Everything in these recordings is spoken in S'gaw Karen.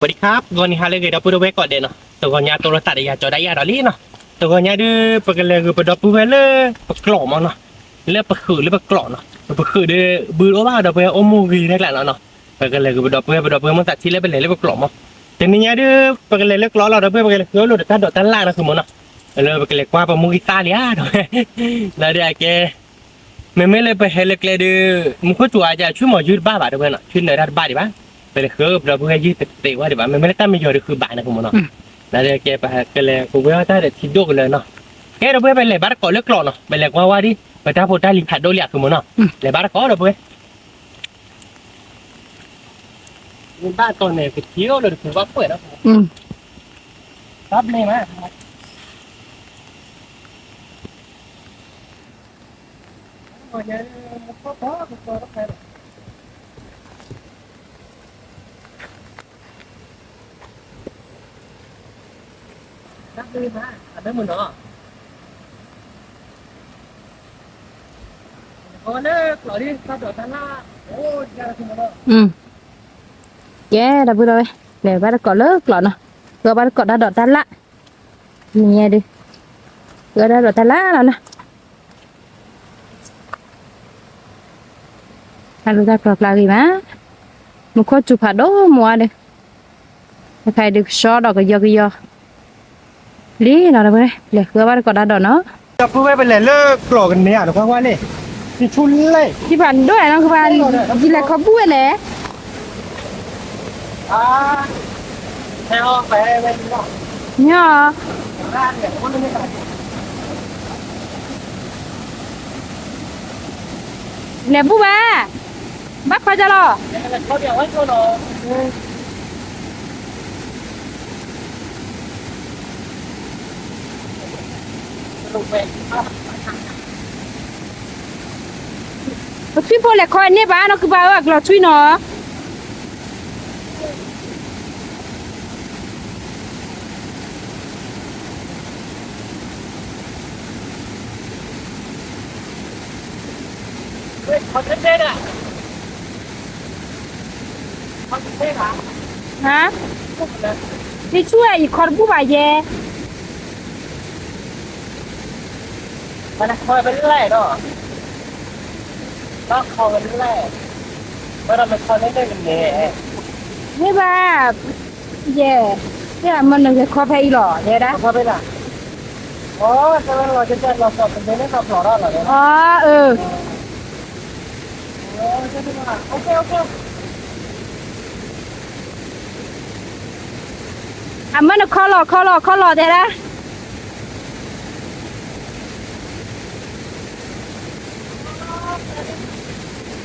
စဝၤဒံခါ ဂီၤနံၤဟါလၢအဂ့ၤ ဒီပုၢ်ဝဲၢ်ကိးဂၤဒဲးနီၤ, တဂီၤညါတိၢ်လီၤသးဒီးယၤ ကၠီဒၣ်ယၤဒီးလံနီၤ, တဂီၤညါဒုး ပကလဲၤဂုာ်ပဒီပုၢ်ဝဲၢ်လၢပကျိာ်မးနီၤ, လၢပဃုာ်လၢပကျိာ်နီၤ, ပဃုာ်ဒီး ဘုတအိၣ်ဘၣ်ဒီပုၢ်ဝဲၢ် အိၣ်မူဂ့ၤတၢ်ကျးနီၤနီၤ, ပကလဲၤဂုာ်ပဒီပုၢ်ဝဲၢ် ပဒီပုၢ်ဝဲၢ်မိၢ်သးထံလၢပလဲၤလၢပကျိာ်မး, တနံၤညါဒုး ပကလဲၤလၢကျိာ်လီၤ ဒီပုၢ်ဝဲၢ် ပကလဲၤဃုာ်လိာ်ဒီးတၢ်ဒိးတၢ်လၣ်နီၤ ဃုာ်မးနီၤ, လၢပကလဲၤကွၢ်ပမူဂံၢ်သၣ်လံဧါ ဒီပုၢ်ဝဲၢ်, လၢဒုးအကဲ မ့မ့ၢ်လၢပဟဲလၢကျဲဒုး မူခိၣ်စူၤအါက ဆူၣ်မီၤယုၢ်တဘၣ်ဘၣ် ဒီပုၢ်ဝဲၢ်နီၤ, ဆူၣ်နၢၤတၢ်တဘၣ်ဒံးဘၣ်, ပလဲၤဃုာ်ပဒီပုၢ်ဝဲၢ်ယုၢ်တသ့ဝဲဒံးဘၣ်, မ့မ့ၢ်လၢတၢ်မံယီၤဒုးဃုာ်ဘၣ်န့ၣ် ဃုာ်မးနီၤ, လၢဒုးကဲပကလဲၤပဝဲအီၣ်တၢ်ဒီးထံဒိၣ်ကလၢာ်နီၤ, ကဲဒီပုၢ်ဝဲၢ် ပလဲၤဘၣ်တကိးလၢကျိာ်နီၤ, ပလဲၤကွၢ်ဝဲဒံး ပတၢ်ဖိတၢ်လံၤဖးဒိၣ်လံဧါ ဃုာ်မးနီၤ, လဲၤဘၣ်တကိးဒီပုၢ်ဝဲၢ် မ့ၢ်ဘၣ်တီၤန့ၣ် ကထံၣ်အိၣ်လၢတပူၤဘၣ်ကွဲးဒီး ဘၣ်ဘျ့မး ဘၣ်ဘျ့မး အဒၢမုၢ်နီၤ ကဲ ဒီပုၢ်ဝဲၢ် လဲၤဘၣ်တကိးလၢကျိာ်နီၤ, ဃုာ်ဘၣ်တကိးတၢ်ဒိးတၢ်လၣ်, နံၤညါဒုး ဃုာ်တၢ်ဒိးတၢ်လၣ်လီၤနီၤ, တၢ်လူၢ်တၢ်ကျီၤဖျါဂ့ၤမး, မူခိၣ်စူၤဖးဒိၣ်မးဒီး တခါအံၤဒုးကဆှီဒီးကယီကယီ လံနီၤ ဒီပုၢ်ဝဲၢ် လဲၤဃုာ်ဘၣ်တကိးတၢ်ဒိးနီၤ, ဒီပုၢ်ဝဲၢ် ပလဲၤလၢကျိာ်ကန့ၢ်ဧါ နကွၢ်ကွၢ်လံ, ထံဆူၣ်လဲၣ်, ထံဖးဒိၣ်နီၤ ကဘၣ် ယလဲၤခီဘူၣ်ဝဲလဲၣ်, မ့ၢ် လဲၤဘူၣ်ဘၣ်, ဘၣ်ခီကလီၤ, ပထွံၣ်ဖိလဲၤခီန့ၢ်ဘၣ်နီၤ ကုဘၣ်ဧၢ အကျိၤထွံၣ်နီၤ ဟါ, ယဆူၣ်ဝဲ ယခီတဘူၣ်ဘၣ်ယဲ, ဘၣ်လဲၤခီဖဲလဲၣ်ဒီး, ဘၣ်ခီဖဲလဲၣ်, ဘၣ်ဒီးမ့ၢ်ခီလၢန့ၣ်ကန့ၣ်, မ့ၢ်ဘၣ်, ယဲ, မ့ၢ်နကခီဖဲအံၤလီၤ ယဲဒၣ်, ခီဖဲဒၣ်, အီ တဝဲလီၤကဲလီၤစီၤပဒ့န့ၣ် လီၤဖျိးထီၣ်လီၤ, အီ အၢ အမၢ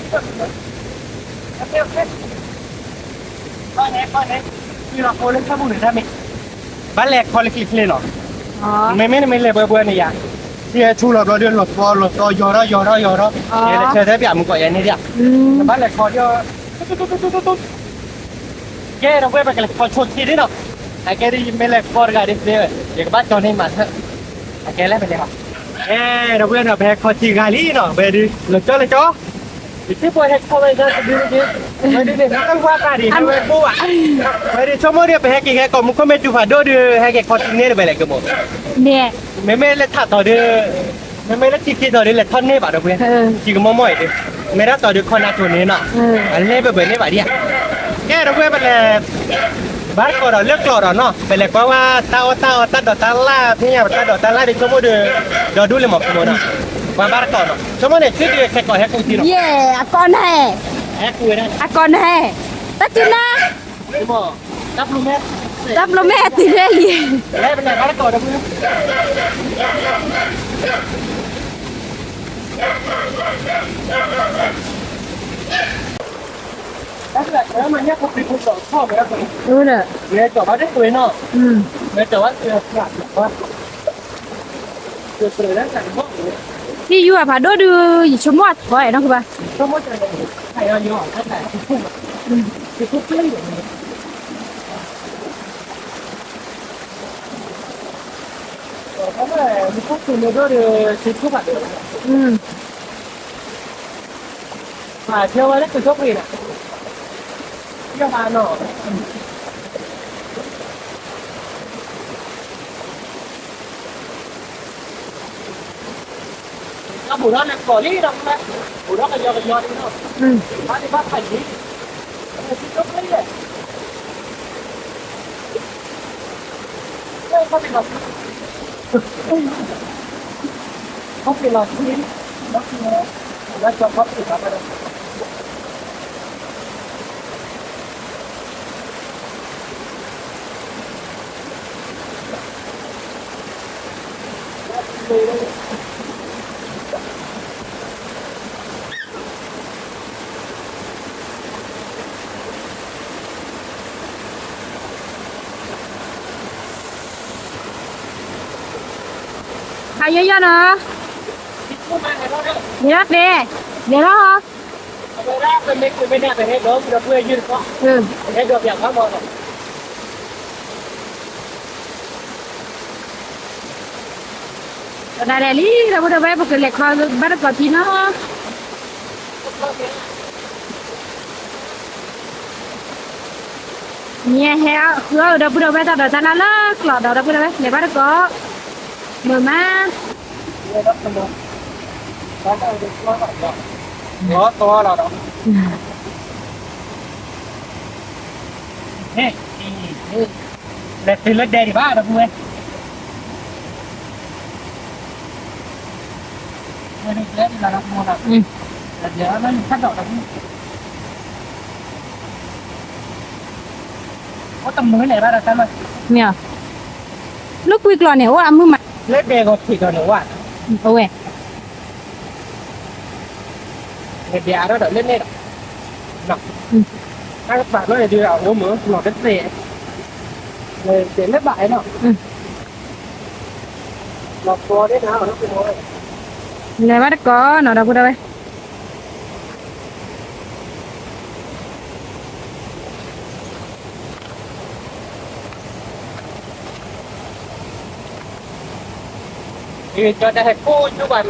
နခီလီၤ ခီလီၤ ခီလီၤတဲဒၣ်, ဘၣ်လဲၤခီလၢချ့ချ့နီၤ, မ့မ့ၢ်နမ့ၢ်လဲၤဘှဲဘှဲန့ၣ်ယါ, ထံဆူၣ်လီၤဘျီဒီး လီၤသီလီၤသီ ယီၤထီၣ်ယီၤထီၣ်ယီၤထီၣ်, ယလဲၤဆၢထၢၣ်ပၠးမူကီးယဲန့ၣ်ဒၣ်, ဘၣ်လဲၤခီဒီး ကဲဒီပုၢ်ဝဲၢ် ပကလဲၤခီဆိထံဒ်နီၤ, အကဲဒ်ယမ့ၢ်လဲၤခီတဂၤဒ်သ့, ယကဘၣ်ကၠီန့ၢ်မၤထၢၣ်, အကဲလဲၣ်ပလဲၤ, ကဲဒီပုၢ်ဝဲၢ်နီၤ ပဟဲခီထံဂၤလံနီၤ ပဒုး လီၤကၠီလီၤကၠီ, ယထံၣ်ဖိဟဲခီဝဲဒၣ်တဒုန့ၣ်, ဝဲဒုးန့ၣ် တၢ်ဝါကၢ်ဒံး ဝဲဘိဘၣ်, ဝဲဒုးဆိကမိၣ်ဒီး ပဟဲက့ၤဟဲကိးမူခိၣ်မ့ၢ်စူၤဖးဒိၣ်ဒီး ဟဲက့ၤခီထံန့ၣ်တဘၣ်လဲၣ်ကမိၣ်, မ့မ့ၢ်လၢထးတီၤဒီး မ့မ့ၢ်လၢထံခံတီၤဒီး လဲၤထီၣ်န့ၢ်ဘၣ်ဒီပုၢ်ဝဲၢ်, ထံကမီၢ်မီၢ်အံၤဒီး, မ့ၢ်တၢ်တီၤဒီးခီနၤတိၤန့ၣ်နီၤ, အလဲၢ်ဘၢဘၢန့ၢ်ဘၣ်ဒံးဧါ, ကဲဒီပုၢ်ဝဲၢ် ပလဲၤ ဘၣ်တကိးဒီးလၢကျိာ်ဒီးနီၤ ပလဲၤကွၢ်ဝဲတၢ်အီၣ်တၢ်အီတၢ်ဒိးတၢ်လၣ် ဖဲညါပတၢ်ဒိးတၢ်လၣ်ဒီး ဆိကမိၣ်ဒီး ဒီဒူၣ်လၢမီၤကမိၣ်နီၤ, ပှၤဘၣ်တကိးနီၤ ဆိကမိၣ်န့ၣ် ဆူၣ်ဒီးခဲကိးဟဲကူၣ်ထံနီၤ, ယဲ အကီၢ်န့ၣ်, ဟဲကူၣ်ဝဲဒၣ်, အကီၢ်န့ၣ်, တၢ်တုၤနၤ တၢ်ပျိမ့ၢ်တုၤလၢလံ, ဟံၣ်ယူၤအဖးဒိၣ်ဒုး ယဆိကမိၣ်အထီအဲၣ်နီတဘၣ်, ဆိကမိၣ် ယခိၣ်သူၣ်မ့ၢ်ဒိၣ်ဒီး သုးခိၣ်ဘၣ်ဒိၣ်, မ့ၢ်ဝဲလၢသုးခိၣ်ပှ့ၤန့ၣ်, ယဘၣ်နီၤ, အဘူးထီၣ်လၢကီၢ်လံဒီး, ဘူးထီၣ်ကညီကညီလံနီၤ, ဘၣ်ဒံးဘၣ်ဖးယံၤ, သုးခိၣ်ပှ့ၤ ခါယီယီနီၤ, လဲၤထီၣ်သ့, လဲၤထီၣ်, တဒၣ်လဲာ်လံ ဒီပုၢ်ဒီဝဲၢ် ပကလဲၤခီဘၣ်တကိးထံနီၤ, မ့ၢ်ဟဲဃုအီၣ်ဒီပုၢ်ဒီဝဲၢ်တၢ်ဒိးတၢ်လၢ်လၢကျိၤဒီး ဒီပုၢ်ဒီဝဲၢ် လဲၤဘၣ်တကိး, မုာ်မး လဲၤတုၤလၢဒဲဒံးဘၣ် ဒီပုၢ်ဝဲၢ်, မ့ၢ်, လၢကွံာ်ကျီၢ်န့ၣ် အိၣ်အမုာ်မး, လၢဒဲကီၢ်ထံးကီၢ်န့ၣ်ဝဲ, အဝဲ လဲၤဒဲးအါထီၣ်ဒီးလၢန့ၣ်ဒီး, တၢ်ကပၤနီၣ်န့ၣ်ဒုး အအိၣ်မုာ်နီၢ်တသ့, လဲၤလၢဘၣ်အဲၣ်နီၤ, လဲၤဘၣ်တကိးနီၤ ဒီပုၢ်ဒီဝဲၢ်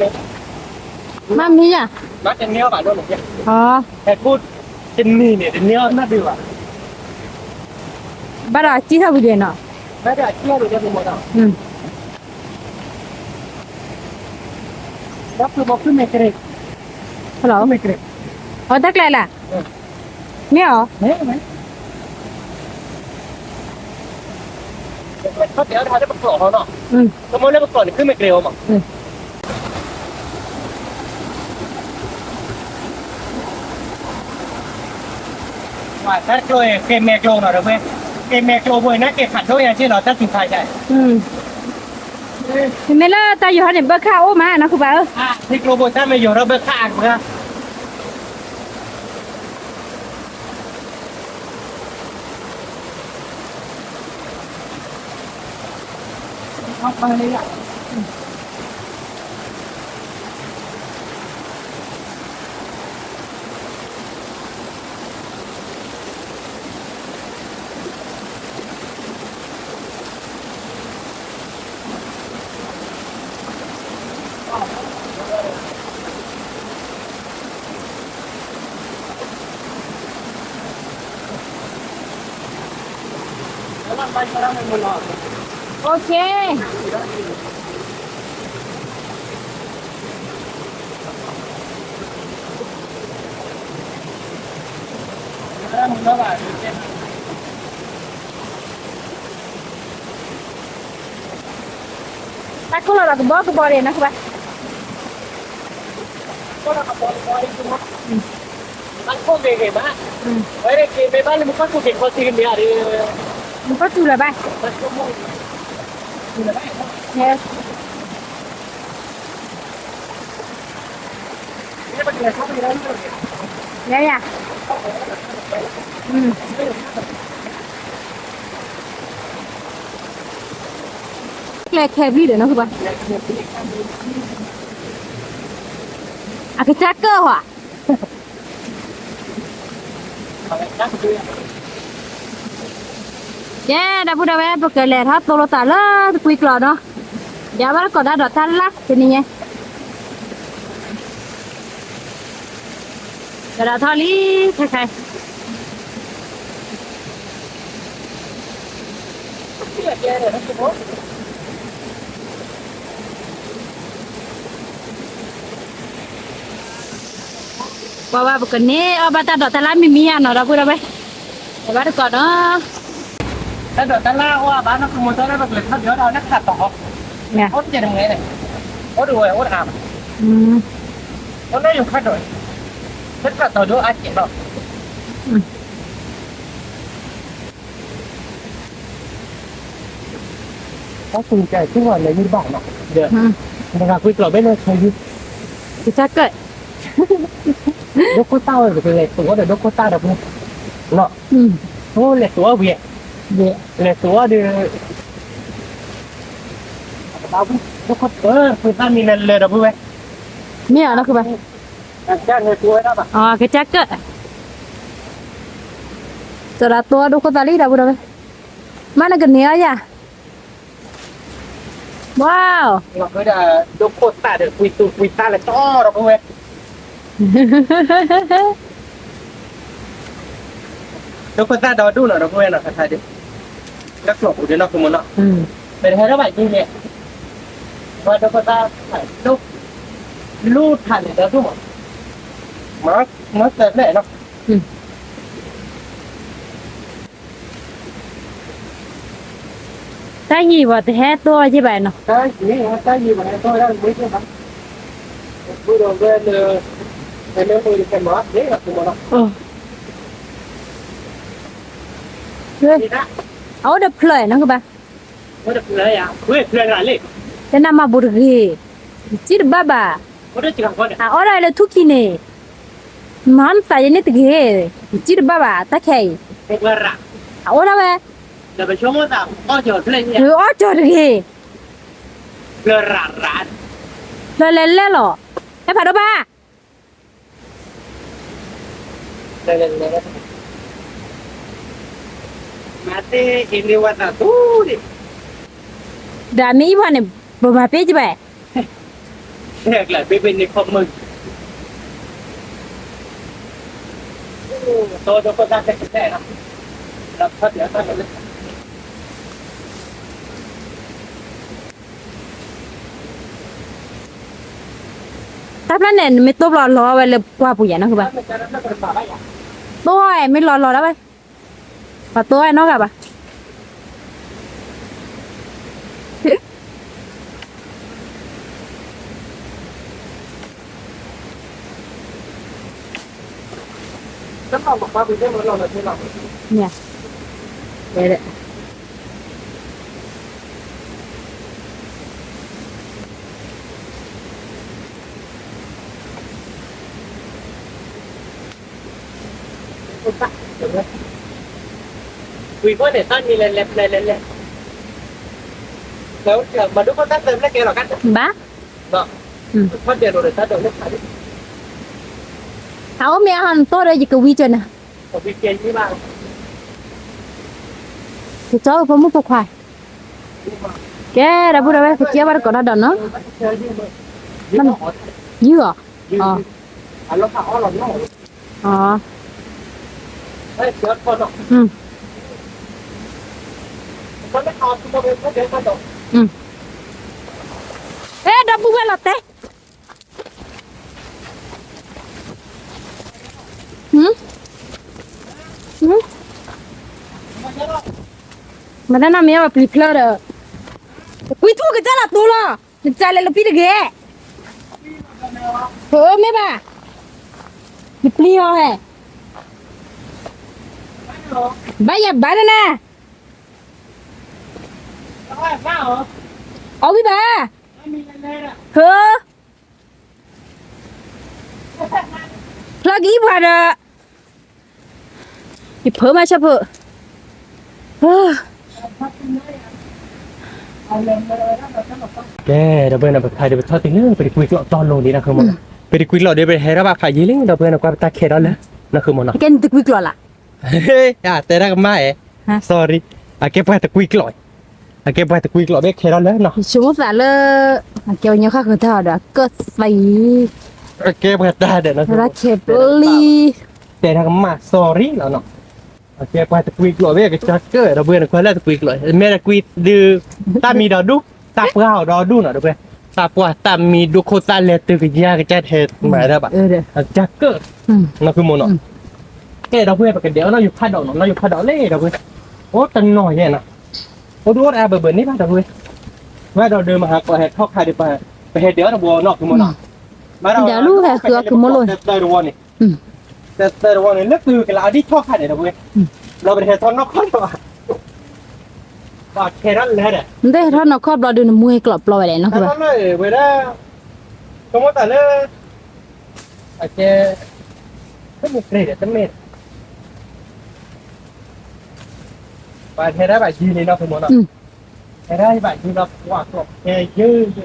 မ့ၢ်မံယၤ, ဟဲခိၣ်တနံၤန့ၣ် တန့ၢ်အီၣ်နၢ်ဒုးဘၣ်, ဘၣ်ဒီးအစံၣ်ထီၣ်ဝံၤဒံးနီၤ, ဘၣ်ဒီးအစံၣ်ထီၣ်ဝံၤဒံး, အတၢ်ကျဲၤလဲၣ်, မ့ၢ်အီၤ တၢ်ကျိၤ က့ၤမဲာ်ကျိၤနီၤဒီးဝဲ, က့ၤမဲာ်ကျိၤဘိနၢ်က့ၤဖးဒိၣ်ညါက့ၤလီၤ တၢ်သံဖးယါ, မ့မ့ၢ်လၢတၢ်ယိၤဟီန့ၣ် ဘၢၣ်ခၣ်အိၣ်မးနီၤ ဃုဘၣ်ဧၢ, ထံကျိဘိတၢ်မ့ၢ်ယိၤထီၣ်ဘၢၣ်ခၣ်အါကဘၣ် Okay. တၢ်ကိၢ်လီၤဒီးကဘီကဘီန့ၣ်နီၤ မ့ၢ်ဘၣ်လၢမူခိၣ်စူၤလၢၤဘၣ်, ယၤယၤ, ကျဲခဲဘျုးဒီးနီၤ အကစၢ်ကၢၢ်ဟီ, ကဲ ဒီပုၢ်ဒီဝဲၢ် ပကလဲၤထီၣ်သိၣ်လိသးလၢတကွံကျီနီၤ, ယဘၣ်တကိးတၢ်ဒိးတၢ်လၢ်တနံၤညါ, ကဒီးထီၣ်လံ, ခဲခဲ ပှၤဘၣ်ပကန့ၢ်အီၣ်ဘၣ်တၢ်ဒိးတၢ်လၢ်မံၤမံၤယါနီၤ ဒီပုၢ်ဒီဝဲၢ်, ပဘၣ်တကိးနီၤ, တၢ်ဒိးတၢ်လၢ်အိၣ်အဘၣ်နီၢ်ကမူၤသီလၢပကလဲၤထီၣ်ဒုးအီၣ်ဒီးလၢခးတီၤ, အိၣ်တကဲတမံၤန့ၣ်, အိၣ်တဝဲအိၣ်တအါဘၣ်, အိၣ်လၢယိၤခါတီၤ, လၢခးတီၤဒုးအါကဲးလီၤ. အီၣ်သူကဲသူဝဲလဲၤယုၢ်ဘၣ်နီၤ, ဒီး နဂၤကွံကျီးဘဲလၢဆၢယုၢ်, ကစၢ်ကၢၣ်, ဒိခိၣ်သၣ်ဝဲပကလဲၤသူအီၣ်ဒီးဒိခိၣ်သၣ်ဒီးပူၤ, နီၤ, အိၣ်လဲၤသူအီၣ်ဝံၤ, လဲၤသူအီၣ်ဒီး ဒိခိၣ်သၣ်မံၤလၢလၢဒီပုၢ်ဝဲၢ်, မ့ၢ်အီၤနီၢ်ခုဘၣ်, ကစၢ်ကၢၣ်, ကဒီးသူအီၣ်ဒိခိၣ်သၣ်လံဒီပုၢ်ဒီဝဲၢ်, မ့ၢ်နကန့ၢ်အီၣ်ယၤ ဝါ, ဒိခိၣ်သၣ်ဒီးကွံသူကွံသၣ်လၢတီဒီပုၢ်ဝဲၢ်, ဒိခိၣ်သၣ်ဒီဒူၣ်နီၤဒီပုၢ်ဝဲၢ်နီၤ တခါဒုး, လၢကျိာ်ပူၤဒုးနီၢ်ကမူၤနီၤ, ပဟဲထီၣ်ဘၣ်ယုၢ်န့ၣ်, ပှၤဒိခိၣ်သၣ်, လူၤထးန့ၣ်ဒီဒူၣ်မး, မ့ၢ်သၢဖျၢၣ်နီၤ တၢ်ယံၤပှၤတဟဲတိၢ်ဝဲက့ၤဘၣ်နီၤ, တၢ်ယံၤ, တၢ်ယံၤပှၤဟဲတိၢ်ဝဲဒၣ်လၢမ့ၢ်က့ၤဘၣ်, အဃိဒီးဝဲလၢ, ဝဲလၢမုၢ်တခဲမး, အအိၣ်ဒီးဖျၢၣ်နီၢ်ကဘၣ်, တနၤမၤဘူးတဂ့ၤ, ယစံၣ်တဘၣ်ဘၣ်, အအီၣ်ဒၣ်လၢထူၣ်ခံန့ၣ် မၤနသးယဲန့ၣ်တဂ့ၤ, ယစံၣ်တဘၣ်ဘၣ် တၢ်ခဲအံၤ, အအိၣ်ဒၣ်ဝဲ, အီၣ်ကၠီၤတဂ့ၤ, ဖျၢၣ်လဲၤလဲၣ်လီၤ, ဟဲဖးဒိၣ်ဘၣ်, ဒီးမ့ၢ်အံၤပှၤန့ၣ် ပမၤပ့ၢ်ကဘၣ် တၢ်ဖျၢၣ်န့ၣ် နမ့ၢ်တိၢ်ဘျီလီၤဝဲလၢပှၢ်ပူၤယါနီၢ်ကဘၣ်, တိၢ်ဝဲမ့ၢ်လီၤလီၤဒၣ်ဝဲ, ပှၤတိၢ်ဝဲနီတဂၤဘၣ်. ဘၣ်, အအိၣ်မ့ၢ်အဟးနတိၢ်ဒီးယကဝံကၢနၤ, ကကၠီဖိမုၣ်ဖိခွါ, ကဲ ဒီပုၢ်ဒီဝဲၢ် ပကဲဘၣ်တကိးတၢ်ဒီးနီၤ, ယုၢ်အီၤ, အဲ ဒီပုၢ်ဝဲၢ်လီၤတဲာ် မတၤနီၢ်မ့ၢ်အပျံၤဖျၢၣ်ဒီး, ကွံထူၣ်ကစၢ်လီၤတူလီၤ, နစၢ်လဲၤလီၤပံတဂ့ၤ, မ့ၢ်ဘၣ်, ယပျံၤအီၤဟဲ, ဘၣ်ယၤဘၣ်နနၤ, အီၣ်ဝံၤဘၣ်, ဟၢ ဖျီၣ်ကံပှၤဒီး, ယဖၢမၤဆၢဖၢ, ကဲ ဒီပုၢ်ဝဲၢ်နီၤ ပခါဒီးပထီၣ်တုၤလၢ ပတကွံကျိးတီလိၤလံနီၢ် ဃုမီၤ, ပတကွံကျိးဒီးပဟဲထီၣ်ဘၣ်ဖးယံာ်လံ ဒီပုၢ်ဝဲၢ်နီၤ ကွၢ်ပတၢ်ခဲဒီးလၢ နီၢ် ဃုမီၤနီၤ, ကဲနတကွံကျိးလီၤ, တဲဒၣ်ကမၣ်အဲ, sorry, အကဲပှၤတကွံကျိး, အ အကဲပှၤတကွံကျိာ်ဘ့ၣ်ခဲထီၣ်လၢနီၤ, ဆိကမိၣ်သးလၢ အကဲဝဲညီဃၣ်ဃုာ်တၢ်ဒီးအကၢၣ်သံ, အကဲပှၤတၢ်ဒီးနီၤ, ခဲပလံ, တဲတၢ်ကမၣ် sorry လီၤနီၤ, အကဲပှၤတကွံကျိာ်ဘ့ၣ် ကစၢ်ကၢၣ်ဒီပုၢ်ဝဲၢ် နကွၢ်လၢတကွံကျိာ် မ့ၢ်တကွံဒုး, တၢ်မံဒီဒူၣ်, တၢ်ပှၢ်အီၤဒီဒူၣ်နီၤ ဒီပုၢ်ဝဲၢ်, တၢ်ပှၢ်တၢ်မံဒိခိၣ်သၣ်လဲၤတုၤကယၤကစၢ်တဟဲမၤတၢ်ဘၣ်, အကစၢ်ကၢၣ်, နီၢ်ဖုမိၢ်နီၤ, ကဲဒီပုၢ်ဝဲၢ် ပကဒဲးအီၣ်နီၢ်ယူၤခါဒီးနီၤ, နီၢ်ယူၤခါဒီးလံ ဒီပုၢ်ဝဲၢ်, အိၣ်တနီၤယဲနီၤ, အိၣ်ဒုးအိၣ်တအါဘၢဘၢန့ၣ်ဘၣ် ဒီပုၢ်ဝဲၢ်, ဘၣ်ဒီးဒုးမဟါကီးဟဲထီၣ်ခါဒီး ပဟဲဒဲးအီၣ်တဝီနီၢ်ဖုမိၢ်နီၤ, ဘၣ်ဒီး တၢ်လူၤဟဲဃုအီၣ်ကုမိၢ်လိာ်န့ၣ် တၢ်သၢတဝီန့ၣ် လၢသုကလးအီၤဒ်ထီၣ်ခါန့ၣ် ဒီပုၢ်ဝဲၢ်, ဘျီပတဟဲထီၣ်နီၢ်ခီၣ်လီၤ, ပှၤခဲထီၣ်လဲၣ်ဒီး, နတဟဲထီၣ်နီၢ်ခီၣ်ဘျီဒုး နမူဟဲကျိးပျီဝဲဒၣ်နီၢ်ဖုဘၣ်, ဝဲဒၣ်, ကမိၣ်သးလၢ အကဲ, တမ့ၢ်ကြ့ဒီး တမ့ၢ်, ပှၤဟဲဒၣ်ဘၣ်ယံၤန့ၣ်နီၢ်ဖုမိၢ်နီၤ, ဟဲဒၣ်ဘၣ်ယံၤလီၤ ပှၤကျိးခဲယုၢ်လီၤ,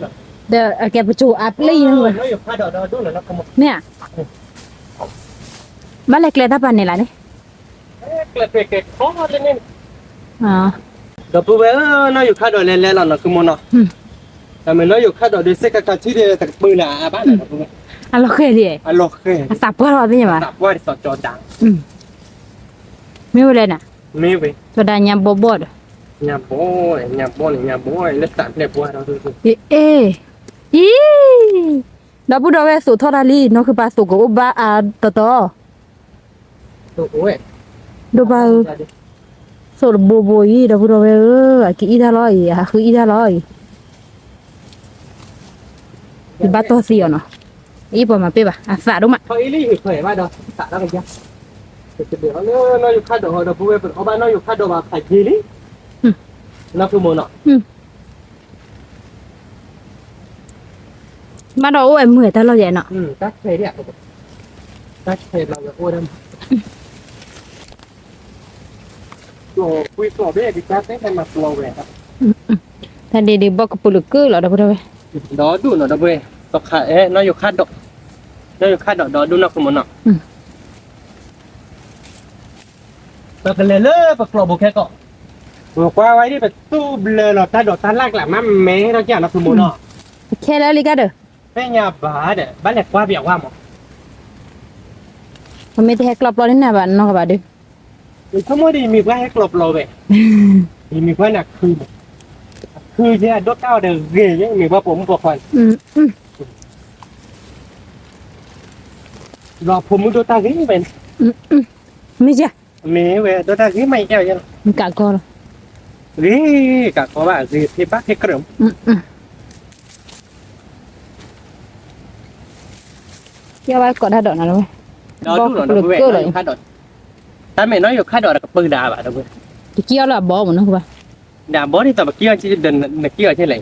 ဒီးအကဲပစိၤအါပျံၤ, နီၢ်ယူၤခါဒီးဒီဒူၣ်လီၤနီၢ်ဖုမိၢ်, မ့ၢ်ဧါ, ဘၣ်လဲၤကျဲတၢ်ပာ်န့ၣ်လၢ်န့ၣ်, ကျဲတန့ၣ်, ဒီပုၢ်ဝဲၢ်ဧၢ နီၢ်ယူၤခါဒီးလဲၤလဲၤလီၤနီၢ်ဖုမိၢ်နီၤ, တမ့ၢ်နီၢ်ယူၤခါဒီးဒုး စ့ၢ်ကီးကထံၣ်ဒီးတကပၢၢ်လၢအဘၣ်နီၢ်ဖုမိၢ်, အလီၤဃဲၤလံ, အလီၤဃဲၤ, အသးပှၢ်ထီၣ်သ့ၣ်ညါဘၣ်, သးပှၢ်ဒ်သိးကၠီဒၣ်, မ့ၢ်ဝဲလဲၣ်နၤ, မ့ၢ်ဝဲ, ကၠီဒၣ်ညါဘီဘီၣ်ဒီး, ညါဘီ, ညါဘီန့ၣ် ညါဘီလၢသးပျဲၢ်ပှၢ်ဒီး, အ့, အံၤ, ဒီပုၢ်ဒီဝဲၢ်သိးထီၣ်တၢ်လံ နီၢ်ဖုဘၣ်သိးကအိၣ်ဘၣ်အါတီတီ ဒိၣ်ဘၣ်ဧၢ, သိးတဘိဘိအံၤ ဒီပုၢ်ဒီဝဲၢ်ဧၢ, အကအံၣ်တၢ်လီၤအံၤ အဃုအံၣ်တၢ်လီၤအံၤ, ယဘၣ်တီၢ်သံအီၤနီၤ, အံၤပှၤမၤပ့ၢ်ဘၣ် အသးဒိၣ်မး, အံၤလံ, နီၢ်ယူၤခါဒီးဟီဒီပုၢ်ဝဲၢ် ပအီၣ်ဘၣ်နီၢ်ယူၤခါဒီးဘၣ်ဖးယံာ်လံ, နီၢ်ဖုမိၢ်နီၤ ဘၣ်ဒီးအိၣ်ဝဲမုာ်တၢ်လီၢ်ယဲနီၤ, တၢ်ခဲဒၣ်, တၢ်ခဲဘျီဝဲအိၣ်ဒၣ်မး, ကွံကျိာ်ဘ့ၣ်ကစၢ်တဲတၢ်မၤပျီဝဲ, တၢ်ဒ့ဒ့ဘီကပုာ်လၢကၢၢ်လီၤ ဒီပုၢ်ဒီဝဲၢ်, ဒီဒူၣ်နီၤ ဒီပုၢ်ဝဲၢ်, သီခါ, နီၢ်ယူၤခါဒီး, နီၢ်ယူၤခါဒီးဒီဒူၣ်နီၢ်ဖုမိၢ်နီၤ ပကလဲၤလၢပကျိာ်ဘိခဲကီး, ပကွၢ်ဝဲဒ် ပသူၣ်ဘျၢလီၤတၢ်ဒိးတၢ်လၢ်ကျးမး မဲထီၣ်ကၢ်နီၢ်ဖုမိၢ်နီၤ, ခဲလၢာ်လံကဒီး, သ့ၣ်ညါဘၣ်ဒီး ဘၣ်လဲၤကွၢ်ပၠးဝဲမး, ပမ့ၢ်တဟဲကျီပျီန့ၣ်နၤဘၣ်နီၢ်ကဘၣ်ဒီး, ဆိကမိၣ်ဒီး ယမ့ၢ်ပှၤဟဲကျီပျီဝဲ, ယမ့ၢ်ပှၤန့ၣ်ခု, ခုကဲအဒိၣ်တၢ်အီၤဒီးဂ့ၤယဲ ယမ့ၢ်ပှၤပိာ်မုၣ်ပိာ်ခွါန့ၣ် ဒီးဖိမုၣ်ဒိၣ်တၢ်ဂ့ၤဝဲန့ၣ်, မ့ၢ်ယဲ, မ့ၢ်ဝဲဒိၣ်တၢ်ဂ့ၤမးယဲလီၤ, ကးကီလီၤ, ဂ့ၤ, ကးကီဘၣ်ဂ့ၤ ဖံးဘၣ်ဖံးကြၢး, ကဲဝဲကိးတၢ်ဒီးနၤလီၤ, ဒီဒူၣ်နီၤ ဒီပုၢ်ဝဲၢ်, တၢ်မ့ၢ်နီၢ်ယူၤခါဒီးတကပၢၢ်ဒၣ်ဘၣ် ဒီပုၢ်ဝဲၢ်, တကံၢ်အီၤလၢအဘီမးနီၤကဘၣ် ဒီးအဘီဒ်သိးပကံၢ်အီၤ, နကံၢ်အီၤကဲလဲၣ်,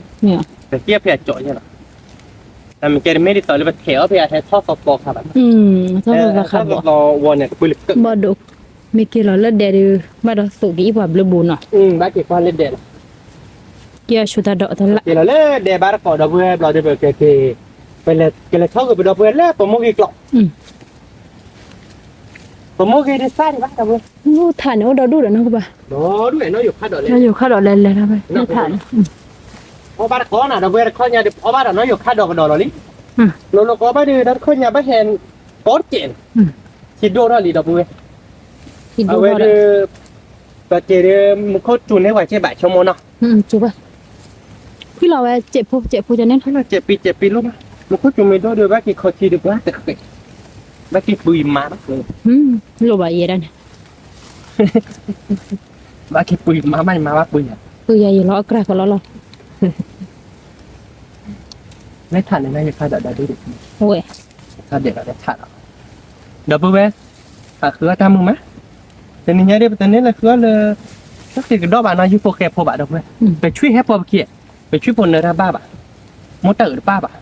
ပကံၢ်အီၤဖဲအကၠီးကဲလီၤ, တၢ်မ့ၢ်ကဲတမ့ၢ်ဒ်သိးလၢပထဲးအီၤဖဲအဟဲထီၣ်သီသီခါဘၣ်, ထီၣ်သီသီခါဘီ, ဝီန့ၣ်ကပၢၢ်လၢကၢၣ်, ဘၣ်ဒိ, မ့ၢ်က့ၤလီၤလၢဒဲးဒီး ဘၣ်ဒီးသိးက့ၤအံၤပှၤဘျၢဘူးနီၤ, ဘၣ်က့ၤကွၢ်လၢဒဲးလီၤ, က့ၤအီၤဆူတၢ်ဒီးတၢ်လၢ်, က့ၤလီၤလၢဒဲးဘၣ်တကိးဒီပုၢ်ဝဲၢ်ဘျီဒီး ပကက့ၤ, ကလဲၤထီၣ်က့ၤပဒီပုၢ်ဝဲၢ်လၢပမိၢ်ဂ့ၤကျိာ် ပမိၢ်ဂ့ၤဒ်စၢ်ဒံးဘၣ် တၢ်ဝဲ, ထးန့ၣ်အိၣ်ဒီဒူၣ်ဒီးနီၢ်ကဘၣ်, ဒီဒူၣ်နီၢ်ယူၤခါဒီးလဲၤ, နီၢ်ယူၤခါဒီးလဲၤလဲၤထးန့ၣ်, အီၣ်ဘၣ်တကိးနီၤ ဒီပုၢ်ဝဲၢ်တခီညါဒီး အီၣ်ဘၣ်ဒီးနီၢ်ယူၤခါဒီးကဒီးလီၤလံ, လိၤလိၤကအီၣ်ဘၣ်ဒီး ဒီတခီညါဘၣ်ဟဲ, ကိးတကဲးန့ၣ်, ဆံးဒိၣ်ထီၣ်လံဒီပုၢ်ဝဲၢ်, အဝဲဒီး, ပက့ၤဒီး, မူခိၣ်စူၤန့ၢ်ပှၤက့ဘၣ်ဆိကမိၣ်နီၤ ဖုလီၤဝဲ စဲးဖိ စဲးဖိကန့ၣ်လီၤ, စဲးပံ စဲးပံလိၣ်ဘၣ်, မူခိၣ်စူၤမ့ၢ်ဒိၣ်ဒီး ဘၣ်က့ၤခီဆံဒီးပှၤတဃဲး, ဘၣ်က့ၤပှံၤမါဘၣ်, လိၣ်ဘၣ်ယဲဒၣ်န့ၣ်, ဘၣ်က့ၤပှံၤမါဘၣ်န့ၣ် မါဘၣ်ပှံၤယၤ, ပှံၤယၤယံာ်လီၤအကြၢးကလီလီၤ, လဲၤထးန့ၣ် နီၢ်ယူၤခါဒီးဒီဒူၣ်ဒီး, ဝဲ, ခါဒဲးဒီးလဲၤထးလီၤ, ဒီပုၢ်ဝဲၢ်, ဟးဃုအီၣ်တၢ်မုာ်မး, တနံၤညါဒီး ပတန့ၢ်လၢဃုအီၣ်လၢ, တၢ်က့ၤကဒီးဘၣ်နီၢ် ယူၤဖိဃဲဖိဘၣ်ဒီပုၢ်ဝဲၢ်, ပဆွံၣ်ဟဲဖိပခံ, ပဆွံၣ်ဖိနၢတၢ်ဘၣ်ဘၣ်, မိၢ်တၢ်အုးတပၣ်ဘၣ်,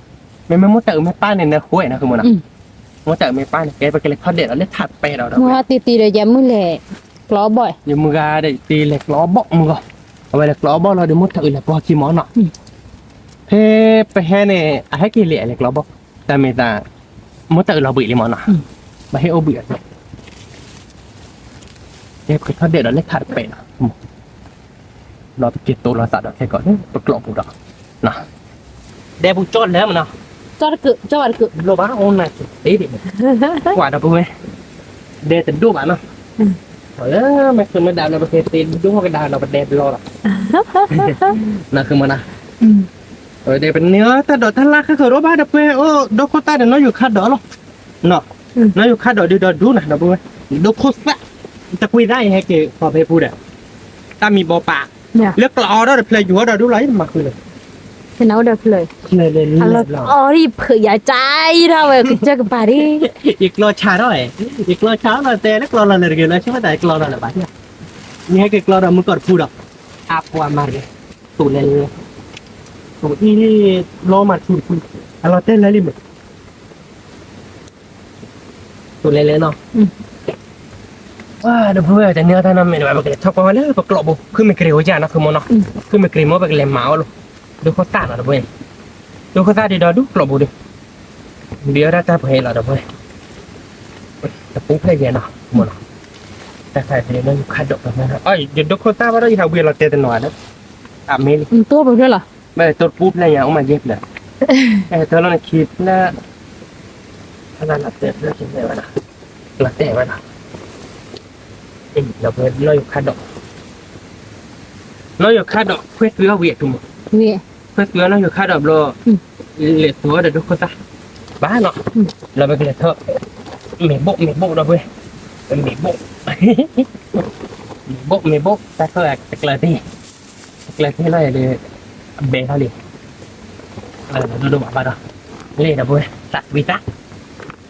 မ့မ့ၢ်မိၢ်တၢ်အုးမ့ၢ်ပၣ်န့ၣ် နဃိဝဲနီၢ်ဃုမိၢ်နီၤ, မိၢ်တၢ်အုးမ့ၢ်ပၣ်န့ၣ် ကဲပကလဲၤထီၣ်ဒဲးဒီးလၢထးတပဲဒီးဒီပုၢ်ဝဲၢ်, မုၢ်ဂၤတံၤတံၤဒီးယမုၢ်လဲၤ, ကျီအီၣ်ဘီၣ်, ယမုၢ်ဂၤဒီးတံၤလဲၤကျီအီၣ်ဘီၣ်မုၢ်ဂီၢ်, အဝဲလဲၤကျီအီၣ်ဘီၣ်လီၤဒီး မိၢ်တၢ်အုးလဲၤပှီၢ်ခံမီၤနီၤ, ဖဲ, ပဟဲန့ၣ် အဟဲက့ၤလဲၤလဲၤကျီအီၣ်ဘီၣ်, တၢ်မ့ၢ်သး, မိၢ်တၢ်အုးလီၤဘှံးလံမီၤနီၤ, ဘၣ်ဟ့ၣ်အိၣ်ဘှံးအီၤ, ကဲပကထီၣ်ဒဲးဒီးလၢထးတပဲနီၤ, ဒီးပက့ၤတိၢ်လီၤသးဒီးခဲကီးလၢပကျိးပူၤဒီး, ဒဲပူၤကၠီလၢမနီၤ, ကၠီတကၢၢ်, ကၠီဝဲတကၢၢ်, လိၣ်ဘၣ်အိၣ်နၤက့ၤသ့ဒံး, ကွၢ်ဒီပုၢ်ဝဲၢ်, ဒဲတဒိၣ်ဘၣ်နီၤ, လၢမ့ၢ်ဃုာ်မ့ၢ်ဒၣ်လၢပက့ၤသ့ဒိၣ်ကဒါဒီးပဒဲဘျီလီၤ, နဃုမနီၤ, ဒဲပနၢ်တၢ်ဒိးတၢ်လၢ်ခဲဃုာ်ရိဘၣ်ဒီပုၢ်ဝဲၢ်, အိၣ်ဒိခိၣ်သၣ်ဒီးနီၢ်ယိၤခါဒီးလီၤ, နီၢ်ယိၤခါဒီးဒုးဒီဒူၣ်နၤဒီပုၢ်ဝဲၢ်, ဒိခိၣ်သၣ်, တကွံသၣ်အံၤဟဲက့ၤဃီဖဲပူၤဒီး, တၢ်မံဘီပာ်, လၢကျီအီၤဒီးတဖျၢၣ်ယူၤအီၤဒီးဒူၣ်လီၤ ယမၤဃုာ်လၢ, ဖဲနအိၣ်ဒီးဖျၢၣ်, အလီၤအီၤဒ်ဖုးယၤကၢ်အံၤထီၣ်ဝဲကစၢၢ်ကပၤဒ်, ယကျီဆါထီၣ်, ယကျီဆါလီၤတဲလၢကျီလီၤလၢတဂ့ၤလၢဆၢဝဲတၢ်ယကျီလီၤလၢၤဘၣ်, ယဟဲက့ၤကျီဒီးမုၢ်ကီၢ်တဖုဒီး, အပှၤမၤတဂ့ၤ, သိၣ်လဲၤလဲၤ, သိၣ်အံၤ, လီမၤတဖုတဖု, အလီၤတဲလၢလံမုၢ် သိၣ်လဲၤလဲၤနီၤ, ဒီပုၢ်ဝဲၢ်တနံၤအီၤတၢ်နီတမံၤဒီး ပကလဲၤထီၣ်ကွၢ်ဝဲလၢပကျိးပူၤ ခုမ့ၢ်ကြ့ၤအိၣ်ယၤနီၤ ခုမိၢ်နီၤ, ခုမ့ၢ်ကြ့ၤမိၢ်ပကလဲၤမၤအီၤလိၤ, ဒိခိၣ်သၣ်နီၤဒီပုၢ်ဝဲၢ်, ဒိခိၣ်သၣ်ဒုးဒီဒူၣ်ကျိးပူၤဒီး, ဒုးအီၣ်ဒၣ်တၢ်ပှဲၤလီၤဒီပုၢ်ဝဲၢ်, တပူၤဖျဲၣ်ယဲနီၤ မိၢ်နီၤ, တၢ်ခါဒုးနီၢ်ယိၤခါဒီး, ယဒိခိၣ်သၣ်ဘၣ်ဒီးယဟးဝံၤလီၤတဲာ်တနီၤဒီး, အမ့ၢ်လံ, တိၢ်ပူၤဖျဲၣ်လီၤ, မ့ၢ်တိၢ်တပူၤဖျဲၣ်ညါ အိၣ်မးယဲၢ်ဖျၢၣ်, တၢ်လီၢ်နခံဖျၢၣ်, ဖဲလၢလီၤတဲာ်ဖျၢၣ်က့ၤဝဲနီၤ, လီၤတဲာ်ဝဲနီၤ ဒီပုၢ်ဝဲၢ် နီၢ်ယိၤခါဒီး, နီၢ်ယိၤခါဒီး ခွဲသုးအီၤဝံၤအတုၤမး, ခွဲသုးအီၤနီၢ်ယိၤခါဒီးဘျီ, လဲၤသုးအီၤဒီးဒိခိၣ်သၣ်, ဘၣ်နီၤ, လီၤပကလဲၤထီၣ်, မ့ၢ်ဘိၣ်မ့ၢ်ဘိၣ်ဒီပုၢ်ဝဲၢ်, မ့ၢ်ဘိၣ်, မ့ၢ်ဘိၣ်မ့ၢ်ဘိၣ် တၢ်ခီၣ်တကျၢၤသ့, တကျၢၤသ့လီၤဒီး, အဘဲထီၣ်လံ, ဒိၣ်ဒိၣ်ဘၣ်ဘၣ်ဒီး, လဲၤဒီပုၢ်ဝဲၢ် သး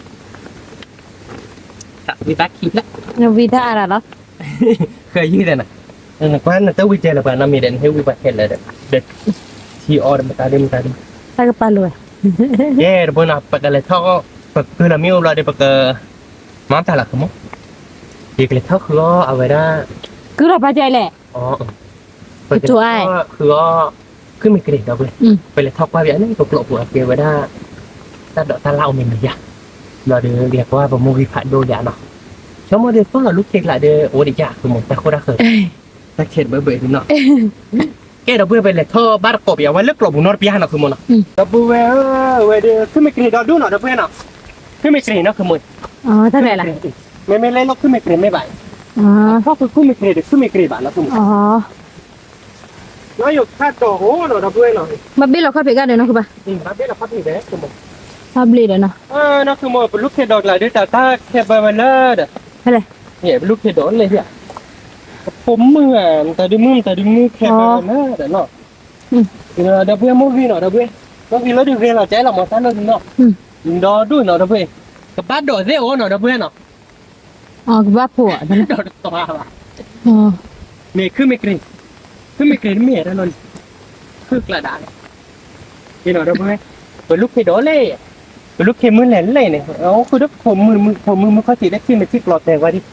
ဝံသး သးဝံသးခံဖျၢၣ်, ဝံသးအါရၤလီၤ, ဃဲယုၢ်သးနၤ, နကွၢ်နတဝံၤကဲလၢၤပှၤနီတမံၤဒီး နဟ့ၣ်ဝံၤပှၤခဲလၢာ်ဒီး, ဒီး, ထံအီဒီးမတၤဒုမတၤဒု, တၢ်ကပာ်လိာ်ဝဲ, ယဲဒီပုၢ်ဝဲၢ်နီၤ ပကလဲၤထီၣ်, ပကုၢ်လီၤမ့ၢ်အိၣ်ဘျီဒီးပက, မၤတၢ်လီၤခမီ, ယကလဲၤထီၣ်ဃုအီၤအဝဲဒၣ်, ကုၢ်လီၤပာ်ကဲလဲၣ် ပကလဲၤထီၣ်ဃုအီၤ, ခုမ့ၢ်ကြ့ၤဒီပုၢ်ဝဲၢ်, ပလဲၤထီၣ်ကွၢ်ဘၣ်န့ၣ် ပကျိးပူၤအကဲဝဲဒၣ်, တၢ်ဒိးတၢ်လၢ်အိၣ်မ့ၢ်မ့ၢ်ယၤ, ဘျီဒီးလဲၤကွၢ်ပမိၢ်ဂံၢ်ဖးဒိၣ်ယၤနီၤ, ဆိကမိၣ်ဒီးသိၣ်လီၤလူၢ်ခ့ကျးဒီး အိၣ်ဒံးယၤ ဃုမိၢ်တၢ်ဃိတၢ်ဃၢၤ, တၢ်ခဲတဘၢဘၢဒ်နီၤ, ကဲဒီပုၢ်ဝဲၢ် ပလဲၤထီၣ်ဘၣ်တကိးပယၤဝဲလၢကျိးပူၤနီတပျၢ်နီၤ ဃုမိၢ်နီၤ, ဒီပုၢ်ဝဲၢ်ဧၢ, ဝဲဒီး ခုမ့ၢ်ကြ့ၤဒီဒူၣ်နီၤ ဒီပုၢ်ဝဲၢ်နီၤ, ခုမ့ၢ်ကြ့ၤနီၤ ဃုမိၢ်, မ့မ့ၢ်လၢလီၢ်ခုမ့ၢ်ကြ့ၤမ့ၢ်ဘၣ်, ခီၣ်ခုခုမ့ၢ်ကြ့ၤဒီး ခုမ့ၢ်ကြ့ၤဘၣ်နီၤ ဃုမိၢ် နီၢ်ယိၤခါဒီးအိၣ်နီၤ ဒီပုၢ်ဝဲၢ်နီၤ, ဘၣ်ဘ့ၣ်လီၤခီၣ်ဖံးဂၤဒီးနီၤ ဃုဘၣ်, ဘၣ်ဘ့ၣ်လီၤခီၣ်ဖံးဒီး ဘၣ်ဘ့ၣ်ဒီးနီၤ, နီၤ ဃုမိၢ် ပလူၢ်ခ့ဒီးကျါဒီး တၢ်တၢ်ခဲဘၢဝဲလၢဒီး, ပလူၢ်ခ့ဒီးလဲၣ်, ဖိမုၣ်ဧါ မတၤဒုမုၣ် မတၤဒုမုၣ်ခဲဘၢဝဲလၢဒီးနီၤ, ဒီပုၢ်ဝဲၢ်မိၢ်ဂံၢ်နီၤ ဒီပုၢ်ဝဲၢ်, မိၢ်ဂံၢ်လၢဒုးဂဲၤလီၤကဲလီၤမၤတၢ်လၢဒုးနီၤ, ဒီဒူၣ်နီၤ ဒီပုၢ်ဝဲၢ်, ကဘၣ်ဒိးသ့ၣ်အိၣ်နီၤ ဒီပုၢ်ဝဲၢ်နီၤ ကဘၣ်ဖိး, ဒီးတတီၤဘၣ်, မ့ၢ်ခုမ့ၢ်ကြ့ၤ, ခုမ့ၢ်ကြ့ၤတမ့ၢ်တၢ်လီၤန့ၣ်, ခုကျးဒၣ်, ဒီပုၢ်ဝဲၢ်, ပလူၢ်ခ့ဒီးလဲၣ်, ပလူၢ်ခ့မုၢ်လဲၤလဲၣ်န့ၣ် အိၣ်ဃုာ်ဒီးဖိမုၣ်, ဖိမုၣ်မုၢ်ခီၣ်ထံးလၢခံမ့ၢ်ထံကျီတဲဝဲဒၣ်,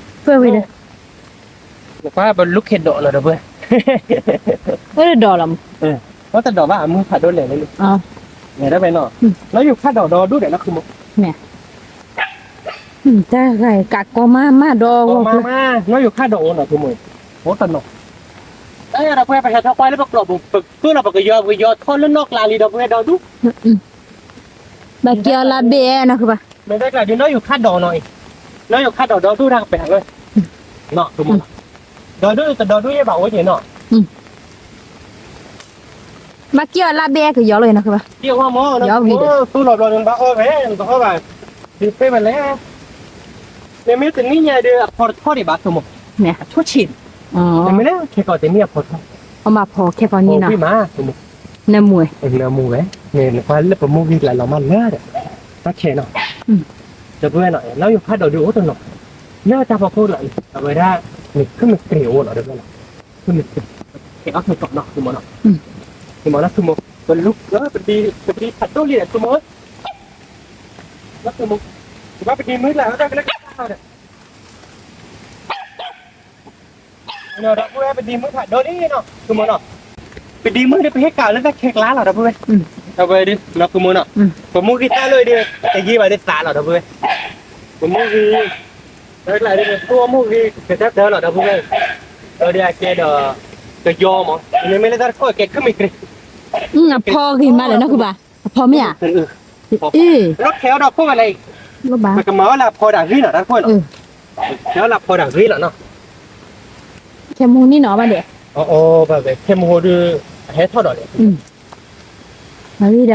နကွၢ်ပလူၢ်ခ့ဒီးနီၤ ဒီပုၢ်ဝဲၢ်, အိၣ်တဒီးလီၤ, အိၣ်တဒီးဘၣ် အမုၢ်ဖးဒိၣ်လဲၣ်လၢ, လဲၤဒၣ်ဝဲနီၤ, နီၢ်ယိၤခါဒီးဒီဒူၣ်ဒီးနီၤ ဃုမိၢ်, တၢ်ဂၤကးကီမးမးဒီး, နီၢ်ယိၤခါဒီးအိၣ်နီၤ ဃုမိၢ်, အိၣ်တနီၤ, တၢ်ဒီပုၢ်ဝဲၢ် ပဟဲထီၣ်ကွၢ်လၢပကျိးပူၤ ပကုၢ်လီၤ ပကယီၤ ပကယီၤထီၣ်လၢနီၢ်ကျါလံ ဒီပုၢ်ဝဲၢ် ဒီဒူၣ် ဘၣ်က့ၤအီၤလါဘ့ၣ်နီၤ ဃုဘၣ်, မ့ၢ်တၢ်ကျါဒုး နီၢ်ယိၤခါဒီးနီၤအံၤ, နီၢ်ယိၤခါဒီးဒီဒူၣ်တၢ်ကပၤလၢ, နီၤ ဃုမိၢ်နီၤ, ဒီဒူၣ်တဒီဒူၣ်ယဲၢ်ဘၣ်အိၣ်က့ၤနီၤ, ဘၣ်က့ၤအီၤလါဘ့ၣ်ကယီၤလီၤနီၤ ဃုဘၣ်, က့ၤအီၤမ့ၢ်, သူလီၤဘျီန့ၣ် ဘၣ်အီၣ်ဝဲ နတအီၣ်ဘၣ်, ဒုးပ့ၢ်ဝဲလဲၣ်, မ့မ့ၢ်တနံၣ်ညါဒီး အဖီတထီၣ်ဒံးဘၣ် ဃုမိၢ်, အဆိဆံး, မ့မ့ၢ်လၢခဲကီးတနံၣ်အဖီထီၣ်, အမၤဖီခဲကီးန့ၣ်နီၤ, နမူဝဲ, နမူဝဲ, နကွၢ်လၢပမိၢ်ဂံၢ်ကျါလီၤမးလၢဒီး, တၢ်ခဲနီၤ, ဒီပုၢ်ဝဲၢ်နီၤ နီၢ်ယိၤခါဒီးဒုးအိၣ်တနီၤ, လၢတၢ်ဖီခိၣ်လီၤအံၤ အဝဲဒၣ်, မ့ၢ်ခုမ့ၢ်ကြ့ၤအိၣ်နီၤ ဒီပုၢ်ဝဲၢ်နီၤ, ခုမ့ၢ်ကြ့ၤ, ခဲအီၣ်ခဲကီးနီၤ ဃုမိၢ်နီၤ, ဃုမိၢ်နီၤ ဃုမိၢ်, ပဒံ, ပဒံဖးဒိၣ်လံဒီး ဃုမိၢ်, နီၤ ဃုမိၢ်, ကဘၣ်ပဒံမုၢ်လၢ်ဝဲဒၣ်ကလၢကဒီး ဒီပုၢ်ဝဲၢ် ပဒံမုၢ်ဖးဒိၣ်လံနီၤ ဃုမိၢ်နီၤ, ပဒံမုၢ်ဒီး ပဟ့ၣ်ကးလၢတၢ်ခဲကျါလီၤ ဒီပုၢ်ဝဲၢ်, ဒီပုၢ်ဝဲၢ်ဒုး နီၤ ဃုမိၢ်နီၤ, ပမိၢ်ဂံၢ်တၢ်လၢအံၤဒီး တယံာ်ဘၣ်ဒီးသးလီၤ ဒီပုၢ်ဝဲၢ်, ပမိၢ်ဂံၢ်, တၢ်ကျါဒုး ပမိၢ်ဂံၢ်ကတၢၢ်တၢၢ်လီၤ ဒီပုၢ်ဝဲၢ်, ဒီးအကဲဒီး, ကယီမး, မ့မ့ၢ်လၢတၢ်တခိၣ်ကဲခုမ့ၢ်ကြ့ၤ, အဖီဂ့ၤမးလဲၣ်နီၢ်ခုဘၣ်, အဖီမ့ၢ်ဧါ, အ့, လၢခဲအီၣ်ဒီးခိၣ်ဝဲလဲၣ်, ပကမၤအီၣ်လၢအဖီဒၣ်ဂ့ၤနီၤ တၢ်တခိၣ်နီၤ, ခဲအီၣ်လၢအဖီဒၣ်ဂ့ၤလီၤနီၤ, ခဲမူန့ၣ်နီၤဘၣ်ဒဲး, ခဲမူဒီး အဟဲထီၣ်ဒီးလဲၣ် အဂ့ၢ်ဒီးဖ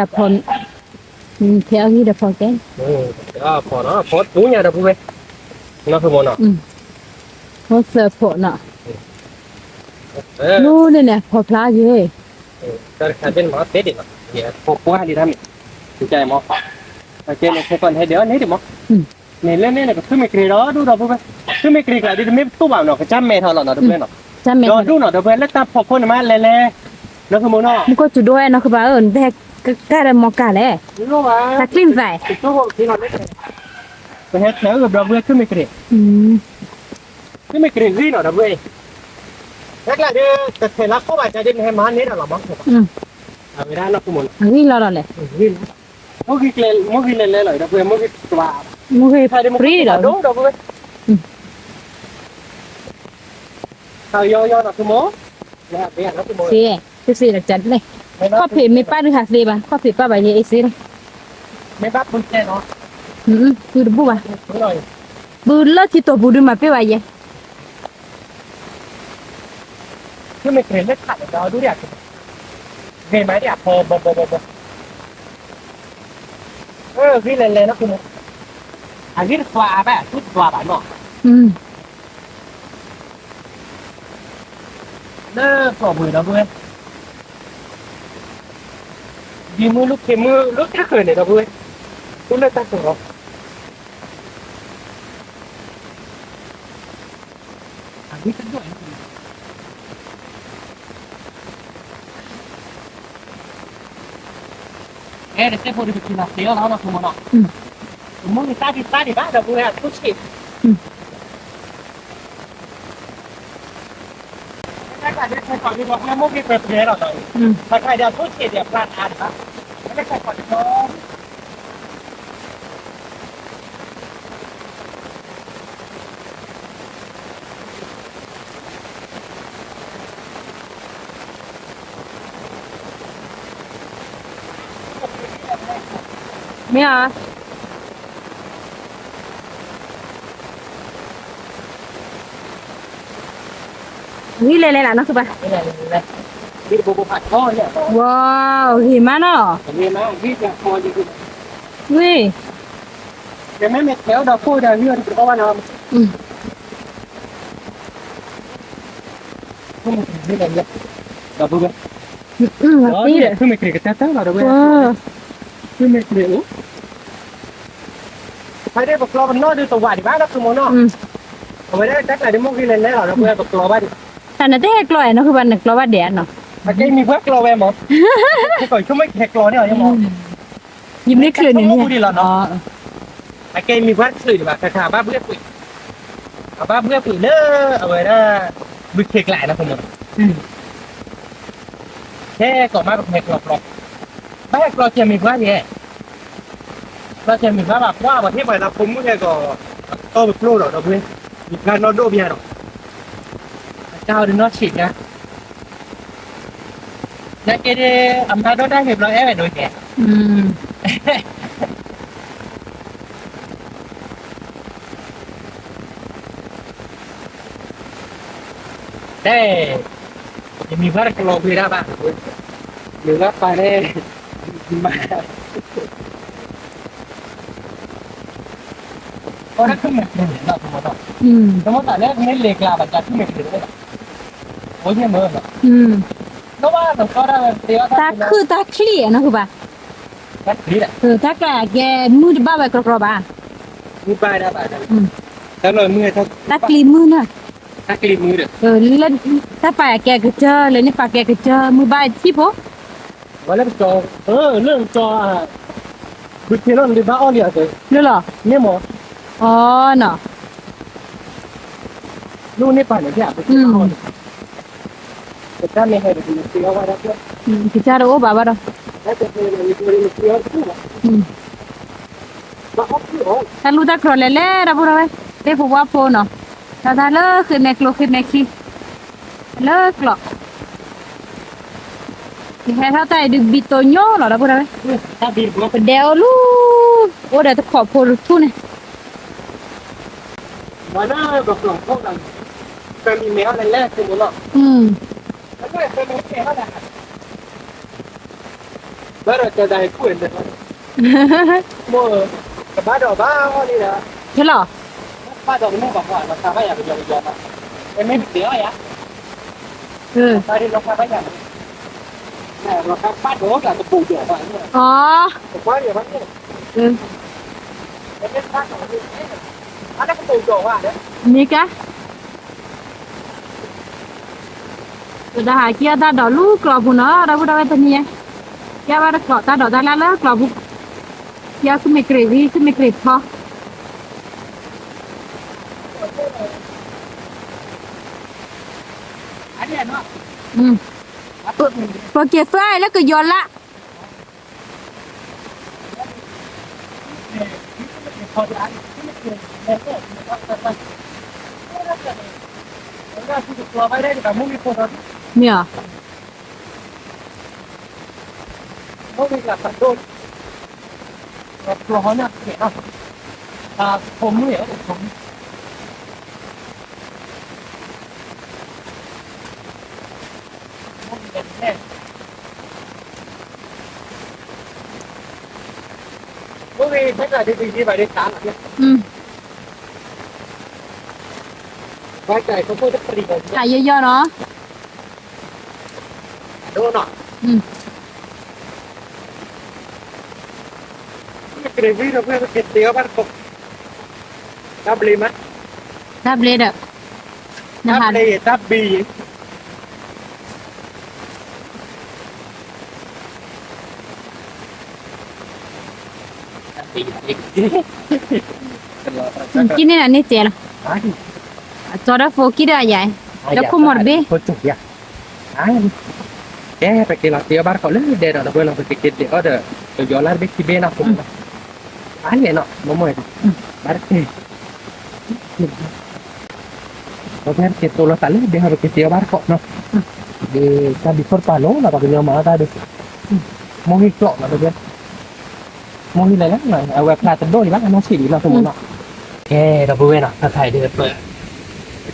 ီ, ဖဲအဂ့ၢ်ဒီးဖီကဲ, ဖီနီၤ ဖီတူညါဒီပုၢ်ဝဲၢ်, နီၢ်ဖုမနီၤ, ဖီသၢဖီနီၤ, လၢန့ၣ်န့ၣ် ဖီဖျါက့ၤ, တၢ်တခါသ့ၣ်န့ၣ်မ့ၢ်သ့ဒံးလီၤ, ဖီပှၢ်လံတၢ်မ့ၢ်, ကဲမ့ၢ်, ကဲန့ၣ်ခဲကီၢ်န့ၣ်ဟဲဒံးအီၤန့ၣ်ဒံးမ့ၢ်, န့ၣ်လၢန့ၣ်န့ၣ် ကဖုမ့ၢ်ကြ့ၤဒီးဒူၣ်ဒီပုၢ်ဝဲၢ်, ဖုမ့ၢ်ကြ့ၤကျါဒ်တမ့ၢ်ပတူၢ်ဘၣ်နီၤ ကစၢ်မဲထီၣ်လီၤနီၤ တပုၢ်ဝဲၢ်နီၤ, ဒီးဒူၣ်နီၤ ဒီပုၢ်ဝဲၢ်လၢတၢ်ဖီခိၣ်န့ၣ်မးလဲၤလဲၤ, နီၢ်ဖုမနီၤ, မူခိၣ်စူၤဒိၣ်ဝဲနီၢ်ခုဘၣ်ဧၢ, နတဟဲကၢ်ဒီးမီၤကၢ်လဲၣ်, တၢ်ချံၣ်သး, ပဟဲထဲအၢၣ်ဒီပုၢ်ဝဲၢ် ဖုမ့ၢ်ကြ့ၤ, ဖုမ့ၢ်ကြ့ၤဂ့ၤနီၤ ဒီပုၢ်ဝဲၢ်, ဟဲကျါဒ် တထဲလၢခိၣ်ဘၣ်ကဒ်နဟဲမၤန့ၢ်ဒီးလီၤမး, အဝဲဒၣ်နီၢ်ဖုမနီၤ, အဂ့ၢ်လီၤဒီးလဲၣ်, မိၢ်ဂံၤလဲၤလဲၤလီၤ ဒီပုၢ်ဝဲၢ် မိၢ်ဂံၤပှၤ, မိၢ်ဂံၤဖရံဒီး, ဒီပုၢ်ဝဲၢ်, ဟးယီယီနီၢ်ဖုမနီၤ, သ့, သ့သ့ဒီးကန့ၣ်, ခီၣ်ဖံးမ့ၢ်ပၢ်ဒုးဟးသ့ဘၣ် ခီၣ်ဖံးပၢ်ဘၣ်ယဲအ့စ့လီၤ, မ့ၢ်ဘၣ်ပူၤတဲနီၤ, ပူၤတဘူၣ်ဘၣ်, ပူၤလၢခံတိာ်ပူၤဒုးမၤပ့ၢ်ဘၣ်ယဲ မ့ၢ်ကြ့ၤလၢခးဒီးဒူၣ်ဒံး, ဂ့ၤမးဒံးအဖီဘီဘီဘီဘီ, ဂ့ၤလဲၤလဲၤနီၢ်ဖုမနီၤ, အဂ့ၢ်တသွါအါဘၣ် အသူတသွါဘၣ်နီၤ, လၢကီၢ်ပူၤဒီပုၢ်ဝဲၢ်, ဒ်မုၢ်လူၤခ့မုၢ်လူၤတဃၢၤန့ၣ်ဒီပုၢ်ဝဲၢ်, အိၣ်လၢတၢ်ကလီၤ အဂ့ၢ်တဒိၣ်, အဲ တစဲးဖိဒီး ပက့ၤလီၤသ့အီၤလီၤ နီၢ်ဖုမနီၤ, ပမိၢ်ဂ့ၤသၣ်ဒံးသၣ်ဒံးဘၣ် ဒီပုၢ်ဝဲၢ် အထူၣ်ဆံး, တၢ်ခးဒ်ဆဲးကီးဒ်ဒီး မိၢ်ဂ့ၤပှဲၤပှဲၤလီၤနီၤ, တၢ်ခးဒ်အထူၣ်ဆံးဒံး အဖျါအါဒံးဘၣ်, တၢ်ခးကီးဒ်ဒီး မ့ၢ်ဧါ, ဂ့ၤလဲၤလဲၤလၢနီၢ်ခုဘၣ်, ဝါ, ဂ့ၤမးနီၤ, ဝ့ၢ် ဒီပုၢ်ဝဲၢ်, ဖုမ့ၢ်ကြ့ၤကတၢၢ်တၢၢ်လီၤ ဒီပုၢ်ဝဲၢ်, ဖုမ့ၢ်ကြ့ၤအိၣ်, ဖဲဒၣ်ပကျီပနီၣ်ဒုးတဝးဒံးဘၣ် ဒီပုၢ်ဝဲၢ်နီၤ, အဝဲဒၣ်တၢ်ကျါဒ်မိၢ်ဂ့ၤလဲၤလဲၤလီၤ ဒီပုၢ်ဝဲၢ် ပကျီဘၣ်ဒံး, တၢ်နတဟဲကျီနီၢ်ခုဘၣ် နကျီဘၣ်ဒံးနီၤ, အကဲမံၤပှၢ်ကျီဝဲမး, ဆိကမိၣ်ဟဲကျီန့ၣ်မး, ယမ့ၢ်ချုးန့ၣ်, အကဲမံၤပှၢ်ချုးဒံးဘၣ် တၢ်ခါဘၣ်ဘှဲၣ်ပှ့ၤ, အဘၣ်ဘှဲၣ်ပှ့ၤလၢ အဝဲဒၣ် ဘုခ့ကျါနီၤ ခဲကိးမးပဟဲကျီကျီ, ဘၣ်ဟဲကျီစဲးမံၤပှၢ်ယဲ, ကျီစဲးမံၤပှၢ်ဘၣ်ကွၢ် ပှၤဟ့ၣ်ပှၤလၢဖိမုၣ်ဟဲကီး, တီပကျိဒီး ဒီပုၢ်ဝဲၢ်, မံၤပှၢ်နီၢ်ဒိၣ်ဘၣ်ဒီး, အတၢ်အီၤဒုးနီၢ်ဆံးညါ နက့ဒ် အမါဒိၣ်တၢ်ဟ့ၣ်ဘျီအဲၣ်ဝဲဒိၣ်ကဲ, တဲ, ယမံၤပှၢ်တကျီဝံၤဒၣ်ဘၣ်, မံၤပှၢ်ပာ်န့ၣ်, မၤ အီၣ်တၢ်ခုၣ်မဲာ်ကျဲၤန့ၣ်လီၤ, တမ့ၢ်တၢ်လၢမ့ၢ်လဲၤကျါဘၣ် တၢ်ခုၣ်မဲာ်ကျဲၤန့ၣ်, အိၣ်ယဲၢ်မၢလီၤ, တၢ်ခုၣ်တၢ်ချံၣ်နီၢ်ခုဘၣ်, တၢ်ကျါကဲမုၢ်တဘၣ်ဝဲကြီကြီဘၣ်, တၢ်ကျံၤမုၢ်နီၤ, တၢ်ပာ်ကဲကစၢၢ် လၢန့ၣ်ပာ်ကဲကစၢၢ် မုၢ်ဘၣ်ထံၣ်ဖိ ဝဲလၢကစီၤ, လၢကစီၤ, ဘုခ့လီၤ နဘၣ်အီၣ်လံအီၤ, လၢလီၤ, န့ၣ်မး, အီနီၤ, လၢန့ၣ်ပာ်န့ၣ် ကတၢ်မ့ၢ်ဟဲဒီး ကစၢ်တအိၣ်ဘၣ်ဘၣ်ဒီး, တၢ်လူၢ်တၢ်ကျီၤလဲၤလဲၤဒီပုၢ်ဒီဝဲၢ်, သ့ၣ်ဖိဝါဖိနီၤ, တၢ်တၢ်လၢဃ့မဲာ်ကျိၤဃ့မဲာ်ခံ, လၢကျီၤ ဟဲထီၣ်တၢ်အံၤဒုးဘံတိၤညိလီၤ ဒီပုၢ်ဒီဝဲၢ်, ပဒဲအိၣ်လူၤ, အိၣ်ဒီးတခိးဖိတထူၣ်န့ၣ်, ဘၣ်ဒီးတဲဒၣ်ဟဲခူၣ်န့ၣ်, ကဘၣ်ဒီးဘၣ်အီၤန့ၣ်ဒီး, ဟဲလီၤ, ဘၣ်ဒီးကမ့ၢ်ဘၣ်ဃးလီၤခါဘၣ်ယၤပယီၤပယီၤမး, မ့မ့ၢ်တတဲအီၤယၤ, လီၤခါဘၣ်ယၤ, လီၤခါဘၣ်ဒီးကပူၤဒီးဘၣ်, အီ, မ့ၢ်ကါ ပတဟးက့ၤအီၣ်တၢ်ဒိးလူၤကျိးပူၤနီၤ ဒီပုၢ်ဒီဝဲၢ်တနံၤ, က့ၤဘၣ်တကျိးတၢ်ဒိးတၢ်လၢ်လၢကျိးပူၤ, က့ၤအီၣ်ခုမ့ၢ်ကြ့ၤဂံၢ် ခုမ့ၢ်ကြ့ၤဖီ, ပက့ၤသၢလၢကယီၤလၢ် မ့ၢ်ဧါ, တၢ်ယီၤယီၤနီၤ, တၢ်ဘျ့ဒီး, တၢ်ဘျ့, တၢ်ဘျ့, ကံၣ်န့ၣ်နၤန့ၢ်စဲးလီၤ, အကၠီဒီးဖိကံၣ်ဒီးအယၤ, လၢခိၣ်မီၤတဘ့ၣ် ကဲ ပက့ၤလီၤတ့အီၣ်ဘၣ်တခီလၢဒဲဒီး ဒီပုၢ်ဝဲၢ်နီၤ ပက့ၤတ့အီၣ်ဒီး ပယီၤလၢတဘ့ၣ်ခံဘ့ၣ်နီၤ ဖိမုၣ်နီၤ, အါန့ၣ်နီၤ မိၢ်မိၢ်, ဘၣ်တက့ၢ်, ပက့ၤတိၤလီၤသးလၢဒဲဟီ ပက့ၤတ့အီၣ်ဘၣ်တခီနီၤ, ဒ်တၢ်ဘံခိၣ်တပၤလီၤနီၤ ပှၤကညီမၤအီၣ်တၢ်ဒီး, မိၢ်ဂံၢ်ကျိးနီၤ ဒီပုၢ်ဝဲၢ် မိၢ်ဂံၢ်လဲၣ်လဲၣ်, အဝဲဖျါတဒိၣ်လံဘၣ် နီၢ်ဆံးလံနီၤ ဖိမုၣ်နီၤ, ကဲ ဒီပုၢ်ဝဲၢ်နီၤ ခါခါအံၤဒီး ပ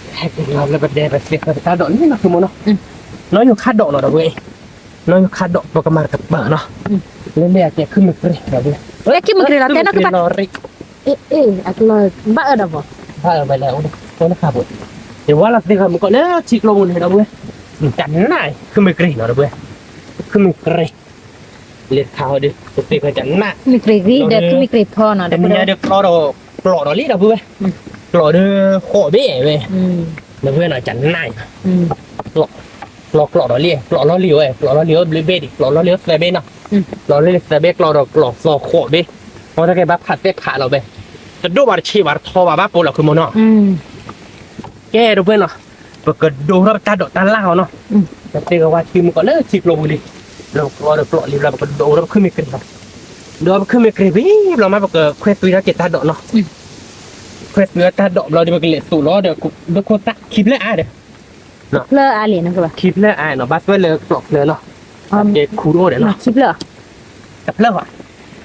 ဟဲက့ၤလီၤလၢပဒဲ ပသ့ၣ်ဃီတၢ်ဒိးန့ၣ်နီၤ ဖိမုၣ်နီၤ, နီၢ်ယိၤခါဒိးနီၤ ဒီပုၢ်ဝဲၢ်, နီၢ်ယိၤခါဒိး ပကမၤတကပၤနီၤ, လၢလဲၣ်အကဲခုမ့ၢ်ကြ့ၤ ဒီပုၢ်ဝဲၢ်, လၢခံမ့ၢ်ကြ့ၤလီၤတဲနီၤ ကဘၣ် အ့ၣ် အကလီၤဘၣ်အၢဒီးဘၣ်, ဘၣ်အၢဝဲလဲၣ် အိၣ်လၢခါပူၤ, ယဝဲလီၤသ့ၣ်ဃီမုၢ်ကီးလၢထံကျိပူၤန့ၣ် ဒီပုၢ်ဝဲၢ်, တၢ်နး ခုမ့ၢ်ကြ့ၤနီၤ ဒီပုၢ်ဝဲၢ်, ခုမ့ၢ်ကြ့ၤ လၢတခါဟီဒီး ပသ့ၣ်ဃီတၢ်နး, မ့ၢ်ကြ့ၤဂံၢ်ဒီး ခုမ့ၢ်ကြ့ၤဖီနီၤ တနံၤညါဒီးကျီဒီး ကျိးဒီးလံ ဒီပုၢ်ဝဲၢ်, ကျိးဒီးဃိးဘ့ၣ်ဝဲ, ဒီပုၢ်ဝဲၢ်နီၤ တၢ်နး, ကျိးကျိးဒီးလံ ကျိးလီၤလံဝဲ ကျိးလီၤလံဝဲဘျုးဘ့ၣ်ဒံး ကျိးလီၤလံဝဲသၢဘ့ၣ်နီၤ, ကျိးလီၤလံသၢဘ့ၣ် ကျိးဒီးကျိးသီဃိးဘ့ၣ်, အီတကဲဘၣ်ဖးသဲဖးလီၤဝဲ, တဒိၣ်ဘၣ်တဆံးဘၣ်တထီဘၣ်ဘၣ်ပိာ်လီၤ ခုမုၢ်နီၤ, ကဲ ဒီပုၢ်ဝဲၢ်နီၤ, ပကဒိထီၣ်ပတၢ်ဒိးတၢ်လၢ်အီၤနီၤ, ပသ့ၣ်ကဝါထံမုၢ်ကီးလၢထံကျိပူၤလံ, လၢပကျီဒီးကျိးလံဘျီ ပကဒိထီၣ်ပခုမ့ၢ်ကြ့ၤလီၤ, ဒိပခုမ့ၢ်ကြ့ၤဝံၤဘျီမး ပကခွဲသွံထီၣ်က့ၤတၢ်ဒိးနီၤ, ခွဲသွံထီၣ်တၢ်ဒိးဘျီဒီး ပကလဲၤသိးလီၤဒီး ဒိခိၣ်သၣ်ခံဖျၢၣ်အါဒီး ခံဖျၢၣ်အါလံနီၤ, ခံဖျၢၣ်အါနီၤ ဘၣ်သွဲလၢကျိးဖျၢၣ်နီၤ, ကဲခူတအိၣ်ဒီးနီၤ, ခံဖျၢၣ်, တဖျၢၣ်ဘၣ်,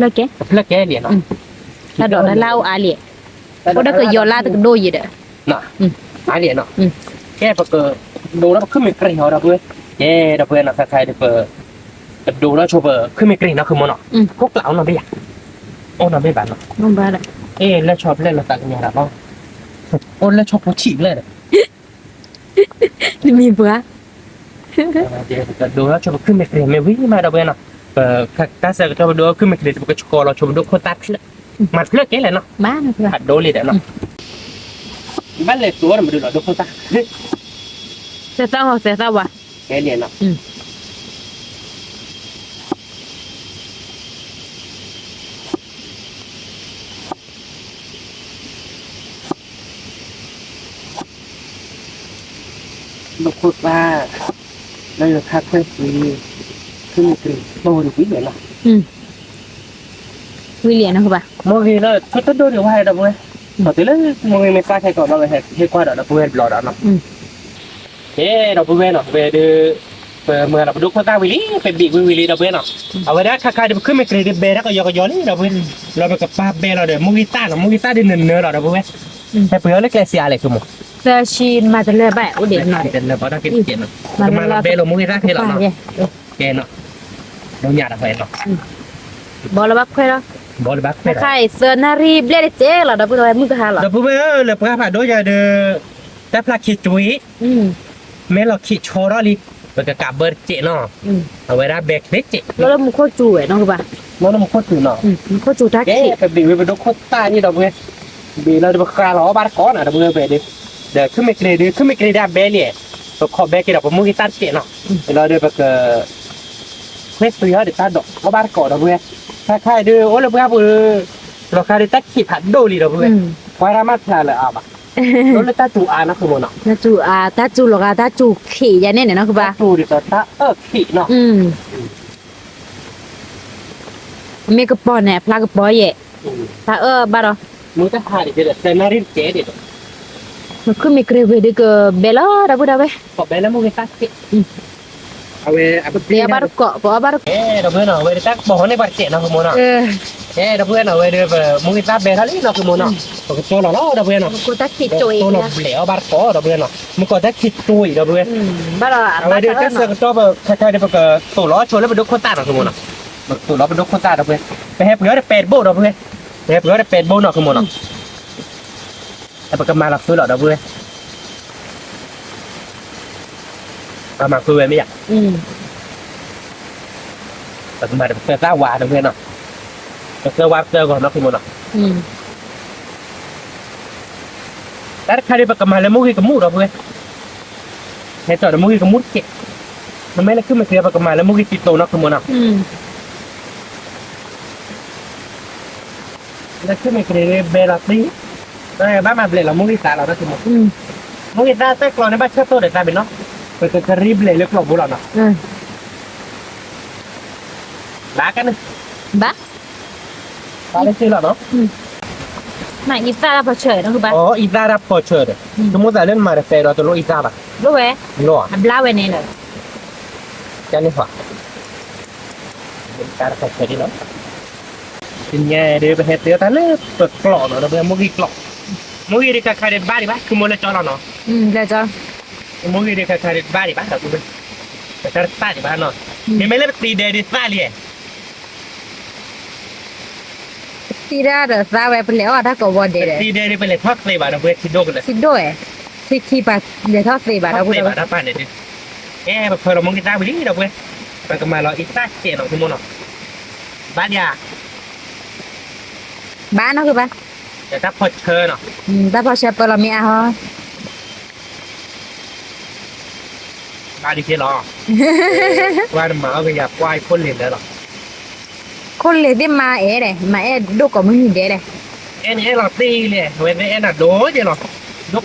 တဖျၢၣ်ကဲလံနီၤ, တၢ်ဒိးတၢ်လၢ်အိၣ်အါလံ, အိၣ်ဒီးကယီၤလၢ်တကဒိၣ်ယံၤဒီး, အါလံနီၤ, ကဲပကဒိထီၣ်ပခုမ့ၢ်ကြ့ၤအီၤ ဒီပုၢ်ဝဲၢ်, ကဲ ဒီပုၢ်ဝဲၢ်နီၤ ခါခါအံၤဒီး ပကဒိထီၣ်ဆိပခုမ့ၢ်ကြ့ၤနီၤ ခုမုၢ်နီၤ, ခိၣ်ကျးအိၣ်နီတဘ့ၣ်ယၤ, အိၣ်နီတဘ့ၣ်ဘၣ်နီၤ, အ့ၣ် လၢဆီဖျဲၣ်လၢသးကညီၤတၢ်ဘၣ်, အိၣ်လၢဆီဖိဆံးဖျၢၣ်ဒီး နမံၤပှၤ, ပကဒိထီၣ်ဆိပခုမ့ၢ်ကြ့ၤမ့ၢ်ဝံၤမး ဒီပုၢ်ဝဲၢ်နီၤ, ပတၢ်ဆၢကတီၢ်ပဒိခုမ့ၢ်ကြ့ၤ ပကဆှီလီၤဆိပဒိခိၣ်သၣ်ဖျၢၣ်, မၤတဖျၢၣ်ကဲလဲၣ်နီၤ, ဖးဒိၣ်လံဒီးနီၤ, ဘၣ်လဲၤသိးဒီးမဒုးလီၤဒိခိၣ်သၣ်, သဲသၣ်ဝါ, သဲသၣ်ဝါ, ကဲလံနီၤ ဒိခိၣ်သၣ်, လၢယခါခွဲၣ်သံ, ခုမ့ၢ်ကြ့ၤ ဘၣ်ဝဲဒၣ်ဝံၤလံနီၤ, ဝံၤလံနီၤဘၣ်, မိၢ်ဂ့ၤလၢ ကတဒိၣ်ဒံးဝဲဒီပုၢ်ဝဲၢ်, ဒီးတုၤလၢမိၢ်ဂ့ၤမ့ၢ်သၣ်ခဲကိးဘျီဝဲဟဲကွၢ်ဒီးဒီပုၢ်ဝဲၢ်တဘျီဒီးနီၤ, ကဲဒီပုၢ်ဝဲၢ်နီၤ ဝဲဒၣ် ပမၤလီၤပဒိခိၣ်သၣ်ဝံၤလံ ပဘ့ၣ်ဝံၤဝံၤလံ ဒီပုၢ်ဝဲၢ်နီၤ. အဝဲဒၣ်ခါခါဒီး ပခုၣ်မ့ၢ်ကြ့ၤဒီး ဘဲတၢ်ကယီကယီလံ ဒီပုၢ်ဝဲၢ်. လီၤပကပာ်ဘဲလီၤဒီး မူဂံၢ်သၣ်နီၤ, မူဂံၢ်သၣ်ဒုးနၢၤနၢၤလီၤ ဒီပုၢ်ဝဲၢ်. ဟဲပှ့ၤအီၤလၢကျဲစံးအါလဲၣ် ဆိကမိၣ် သၢဆံ မၤတလၢဘၣ် အိၣ်ဒံးနီၤ, တလၢဘၣ်တၢ်က့တကဲးနီၤ, ပကမၤလီၤဘဲလီၤ မူဂံၢ်သၣ်ဖဲလီၤနီၤ. ကဲနီၤ, ဒိညါဒီးဖဲနီၤ, ဘီလၢဘၣ်ခွဲးလီၤ, ဘီလၢဘၣ်ခွဲးလီၤ, ခါအံၤသၢနၣ်ရံၣ်ဘျဲၣ်တကဲးလီၤ ဒီပုၢ်ဝဲၢ် မုၢ်ကဟါလီၤ. ဒီပုၢ်ဝဲၢ်ဧၢ, လၢပှၤဖးဒိၣ်ယၤဒီး တၢ်ဖျါခံကွံာ် မ့ၢ်လီၤခံဆီထီၣ်လံ, ပကကးဘၢတစဲးနီၤ, အဝဲဒၣ်ဘဲချ့စဲး, လီၤလၢမူခိၣ်စူၤဝဲနီၤကဘၣ်, လီၤလၢမူခိၣ်စူၤနီၤ, မူခိၣ်စူၤတၢ်ခံး, ပဘ့ၣ်ဝံၤပဒိခိၣ်သၣ်န့ၣ်ဒီပုၢ်ဝဲၢ်, ဘ့ၣ်လီၤဒီးပဃါလီၤအီၣ်ဘၣ်တကိးနီၤ ဒီပုၢ်ဝဲၢ်ဒီး, ဒီးခုၣ်မ့ၢ်ကြ့ၤဒီး ခုၣ်မ့ၢ်ကြ့ၤဒၣ်ဘဲလံ, ပခီၣ်ဘဲက့ၤဒီးပမူဂံၢ်သၣ်တစဲးနီၤ, လီၤဒီးပက ခွဲးသွံးအီၤဒီးတၢ်ဒိးအီၣ်ဘၣ်တကိးဒီပုၢ်ဝဲၢ်, ခါခါအံၤဒီး အိၣ်လၢပှၤပူၤ လီၤခါဒီးတၢ်ခံးဖးဒိၣ်လံဒီပုၢ်ဝဲၢ်, ပှၤတၢ်မၤဖျါလၢအါဘၣ်, အိၣ်လၢတၢ်စူၤအါနီၤ ဆိကမိၣ်နီၤ, တၢ်စူၤအါ တၢ်စူၤလီၤဂာ် တၢ်စူၤခံးယၤန့ၣ်န့ၣ်နီၤကဘၣ်, တၢ်စူၤဒ်သိးတၢ်အၢၣ်ခံးနီၤ, မ့ၢ်ကပီၤန့ၣ် အဖျါကပီၤယဲၢ်, တၢ်အၢၣ်ဘၣ်ဒီး, မ့ၢ်တဟါဒ်ဒီး သၢနၣ်ရံၣ်တကဲးဒ်ဒီး, မ့ၢ်ခုၣ်မ့ၢ်ကြ့ၤဝံၤဒီးကဘဲလီၤ ဒီပုၢ်ဝဲၢ်, ကဘဲလၢမူဂံၢ်သၣ်တစဲး, အဝဲအပတ့အီၣ်ဘၣ်တကိး ပအီၣ်ဘၣ်တကိး, ဒီပုၢ်ဝဲၢ်နီၤ အဝဲဒၣ်တၢ်ကပီၤဟီန့ၣ်ပှၤတစဲးနီၤ ဆိကမိၣ်နီၤ, ဒီပုၢ်ဝဲၢ်နီၤ အဝဲဒီးပမူဂံၢ်သၣ်ဘဲထီၣ်လံနီၤ ဆိကမိၣ်နီၤ, ပကတီလီၤလီၤ ဒီပုၢ်ဝဲၢ်နီၤ, ကတီလီၤဘျဲးအီၣ်ဘၣ်တကိး ဒီပုၢ်ဝဲၢ်နီၤ, မ့ၢ်ကီးတၢ်ခံးတိအံၤ ဒီပုၢ်ဝဲၢ်, အဝဲဒီးတၢ်ဆၢကတီၢ်ပခါခါဒီး ပကသိးလီၤဆိလၢပဒိခိၣ်သၣ်နီၤ ဆိကမိၣ်နီၤ, ပကသိးလီၤပဒိခိၣ်သၣ် ဒီပုၢ်ဝဲၢ်, ပဟဲပှ့ၤအီၤဒီးပဲတဘိ ဒီပုၢ်ဝဲၢ်, ပဟဲပှ့ၤအီၤဒီးပဲတဘိနီၤ ဆိကမိၣ်နီၤ ပကမၤလီၤဃုလီၤ ဒီပုၢ်ဝဲၢ်, ပမၤဃုဝဲမ့ၢ်ယၤ, ပကမၤဒီးပသၢသၣ်ဝါ ဒီပုၢ်ဝဲၢ်နီၤ, ပသၢဝါပသၢဂီၤနီၤ ဆိကမိၣ်နီၤ, တၢ်တခါဒီး ပကမၤလၢမူဂံၢ်ကမူၣ် ဒီပုၢ်ဝဲၢ်, ဟဲစိာ်ဒီးမူဂံၢ်ကမူၣ်တစဲး, မ့မ့ၢ်လၢခုၣ်မ့ၢ်ကြ့ၤ ပကမၤလၢမူဂံၢ်တံတိၤနီၤ ဆိကမိၣ်နီၤ လၢခုၣ်မ့ၢ်ကြ့ၤဘဲလီၤသံ, ဘၣ်မၤဘျဲးလီၤမူဂံၢ်သၣ်လီၤ ဒီပုၢ်ဝဲၢ်, မူဂံၢ်သၣ်တၢ်ကျီန့ၣ် ဘၣ်ဆၢတိၢ်ဒီးသးဘ့ၣ်နီၤ, ပကကရံဘျဲးလၢကျီဘိလီၤနီၤ, ဘၣ်ကန့ၣ်, ဘၣ်, ဘၣ်လၢစ့လီၤနီၤ, မၤအံသၣ်တၢ်ဖီဆၢ, အံသၣ်တၢ်ဖီဆၢဒီး, တမိၣ်သးလၢနမၤတသဲဒီးတလိၣ်အံသၣ်ဘၣ်, လိၣ်ဝဲ, အဘျါဝဲန့ၣ်လီၤ, ကန့ၣ်ဟီ တၢ်တခါဆၢဒ်နီၤ, တနံၤဒီး ပဟဲတဲတၢ်လၢပကျိာ်နီၤ ဒီပုၢ်ဝဲၢ် မူဂံၢ်ကျိာ်, မူဂံၢ်ဒံးခါခါဒံးတဘၣ်ဒံးဘၣ် ဆိကမိၣ်လၢကၠီလီၤနီၤ, မူဂံၢ်ဒံးခါခါဒံးတဘၣ်ဒံးဘၣ် ဒီပုၢ်ဝဲၢ်, ပတၢ်တဘၣ်ဒံးဘၣ်နီၤ, မ့မ့ၢ်လၢပတံၤဒဲးဒံးသၣ်လံ ပတံၤဒၣ်ဒီးသၣ်ဝဲ ပလဲၤအီၣ်တၢ်ကိးဝီၤဒဲးဒီး, ပတံၤဒဲးဒံး ပလဲၤထီၣ်သ့ဘၣ် ဒီပုၢ်ဝဲၢ် ထံဒိၣ်ကလဲာ်, ထံဒိၣ်ဝဲ, ထံခံပၤလဲၤထီၣ်သ့ဘၣ် ဒီပုၢ်ဝဲၢ်, တၢ်ပာ်န့ၣ်ဒုး, ကဲပဖၢလီၤမူဂံၢ်သၣ်ဝံၤလံ ဒီပုၢ်ဝဲၢ်, ပကမၤလီၤအံသၣ်စဲးနီၤ ဆိကမိၣ်နီၤ, ဘၣ်ဒံးဧါ, ဘၣ်နီၤ ဃုဘၣ်, တၢ်ဖီဆၢနီၤ, တၢ်ဖီဆၢပၢလီၤမ့ၢ်အါဟီ ဘၣ်ဒံးက့လီၤ, ကွၢ်နမၤအီၣ်ကယၤ ကွၢ်အခိၣ်လ့ၤလၢလီၤ, ခိၣ်လ့ၤသ့ၣ်မၤအဲၣ်ဒဲး မၤအဲၣ်ဒိၣ်ကိးမုၢ်နံၤဒဲးဒဲး, အဲၣ်န့ၣ်အဲၣ်လီၤသ့လဲၣ် အဝဲသ့ၣ်အဲၣ်နၤဒိၣ်က့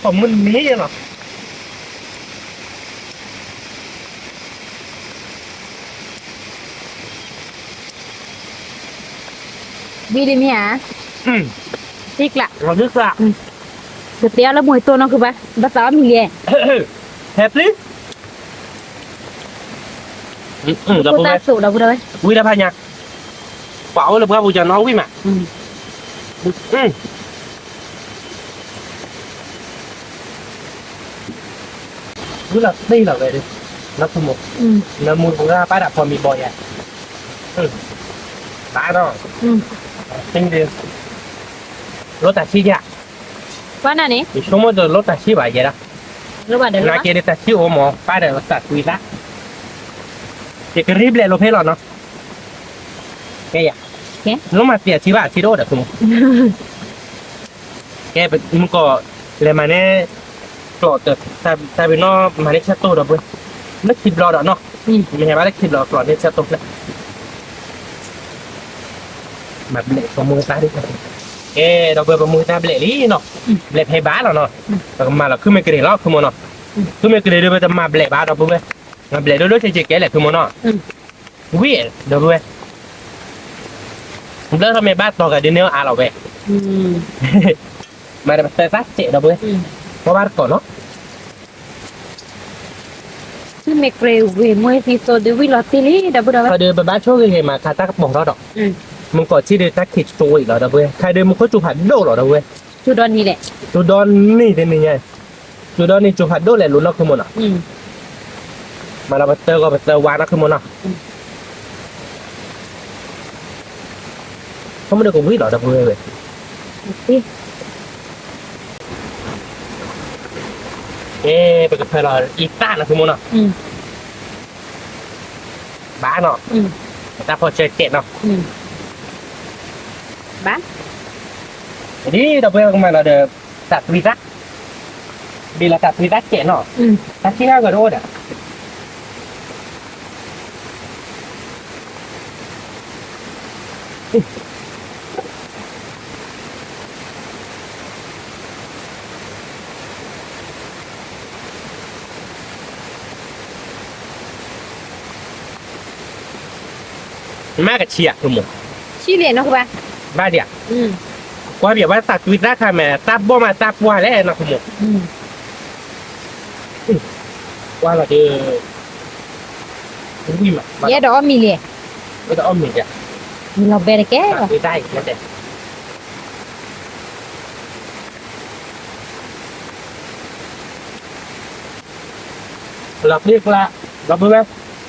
လီၤ, ဒိၣ်ကိးမုၢ်နံၤက့လီၤ ဝံၤဒ်မ့ၢ်ဧါ, သံကျး, ကတဲအီၤလၢမူၤတိၢ်နီၢ်ခုဘၣ်, ဘၣ်သးအီၣ်မံၤလဲၣ်, ဟဲပျံၤ, ဒီပုၢ်ဝဲၢ်, ဝံၤဒီးဖးညါ, ပှၤအိၣ်လၢပှၢ်ပူၤကနီၣ်ဝံၣ်မး ဝံၤလီၤသ့လီၤဝဲဒၣ်, လၢခူမိၢ်, လၢမူတပှၢ်ပၢ်ဒၣ်ဖီမံၤဘီယၤ, ဘၣ်နီၤ, သ့ဒၣ်, လိၣ်တၢ်ဆံးယၤ, ယဆိကမိၣ်တလိၣ်တၢ်ဆံးဘၣ်ယဲဒၣ်, နာ်က့ဒီးတၢ်ဆံးအိၣ်မး ပၢ်ဒီးသးကွံသး, ယကရံဘျဲးလိာ်ဖဲလီၤနီၤ, ကဲယၤ, လိၣ်မၤသံအထံဘၣ် အထံတအိၣ်ဒီးခူမိၢ် ကဲ မုၢ်ကီၢ် လဲၤမၤန့ၢ် ကျိာ်တၢ် တၢ်ဘံၣ်နီၣ် မၤန့ၢ်ဆၢတိၢ်ဒီပုၢ်ဝဲၢ်, လၢခံဘျီဒီးနီၤ, မ့ၢ်ဟဲဘၣ်လၢခံဘျီ ကျိာ်န့ၢ်ဆၢတိၢ်ဖျဲၣ်, မၤဘျဲးပမူတၢ်ဒ်, ကဲ ဒီပုၢ်ဝဲၢ် ပမူတၢ်ဘျဲးလံနီၤ, ဘျဲးဖဲဘၣ်လီၤနီၤ, ပကမၤလီၤခုမ့ၢ်ကရံးလီၤ ခူမိၢ်နီၤ, ခုမ့ၢ်ကရံးဒီး ပတမၤဘျဲးဘၣ်ဒီပုၢ်ဝဲၢ်, မၤဘျဲးဒိၣ်ဒိၣ်ဆံးဆံးကဲလဲၣ် ခူမိၢ်နီၤ ဝံၤ ဒီပုၢ်ဝဲၢ်, ဘျၢထီၣ်မ့ၢ်ဘၣ်တီၤဂၤဒ်န့ၣ်အါလီၤဝဲ, မၤဒီးပသၢသၣ်စဲးဒီပုၢ်ဝဲၢ်, ပဘၣ်တကိးနီၤ, ဆူ မ့ၢ်ကြ့ၤဝ့ၢ်မွဲသံသိးဒုးဝံလီၤတ့ၢ်လံ ဒီပုၢ်ဒီဝဲၢ်. ဒီးပဘၣ်ဆိၣ်ဂ့ၤဂ့ၤမး ခးတၢ်ကပီၤထီၣ်ဒီး မုၢ်ကီၢ်ထံၣ်ဒီးတၢ်ခံးကၠိအံၤလီၤ ဒီပုၢ်ဝဲၢ်. ခါဒီးမူခိၣ်စူၤဖးဒိၣ်လီၤ ဒီပုၢ်ဝဲၢ်. ကၠိဒီနံၤလဲၣ်. ကၠိဒီနံၤတနံၤညါ, ကၠိဒီနံၤ ကၠိဖးဒိၣ်လဲၣ် လိၤနီၢ်ခုမိၢ်နီၤ. မၤလီၤပသၢဂီၤပသၢဝါနီၢ်ခုမိၢ်နီၤ. ဆိကမိၣ်ဒီးကဝံလီၤ ဒီပုၢ်ဝဲၢ်ဝဲ. ကဲ ပကဖၢလီၤအံသၣ်နီၢ်ခုမိၢ်နီၤ. ဘၣ်နီၤ, တၢ်ဖီၣ်ဆၢကဲးနီၤ. ဘၣ်, ဒ်ဒီပုၢ်ဝဲၢ်ကမၤလီၤဒီး သးသွံသၣ်, ဘ့ၣ်လီၤသးသွံသၣ်ကဲးနီၤ, တၢ်ခံဂၤဂီၤတအိၣ်ဒီး မ့ၢ်ကဆံးဧါ ဆိကမိၣ်, ဆံးလဲၣ်နီၢ်ကဘၣ်, ဘၣ်ဒံးဧါ, ကွၢ်ပၠးဝဲသးသွံသၣ်ခါမဲာ် တၢ်ဘီၣ်မးတၢ်ပှၢ်လဲၣ်နီၢ်ကမိၣ်, ကွၢ်လီၤဒီး, ဝံၣ်မး, ယအဲၣ်ဒိးအီၣ်မ့ၤလဲၣ်, ယအဲၣ်ဒိးအီၣ်မ့ၤဒံး, ယလီၤဘဲတကဲလီၤ, သွံသၣ်အံၤ လီၤပျံၤကျါ, ဒီပုၢ်ဝဲၢ်, ဝံၤဝံၤလ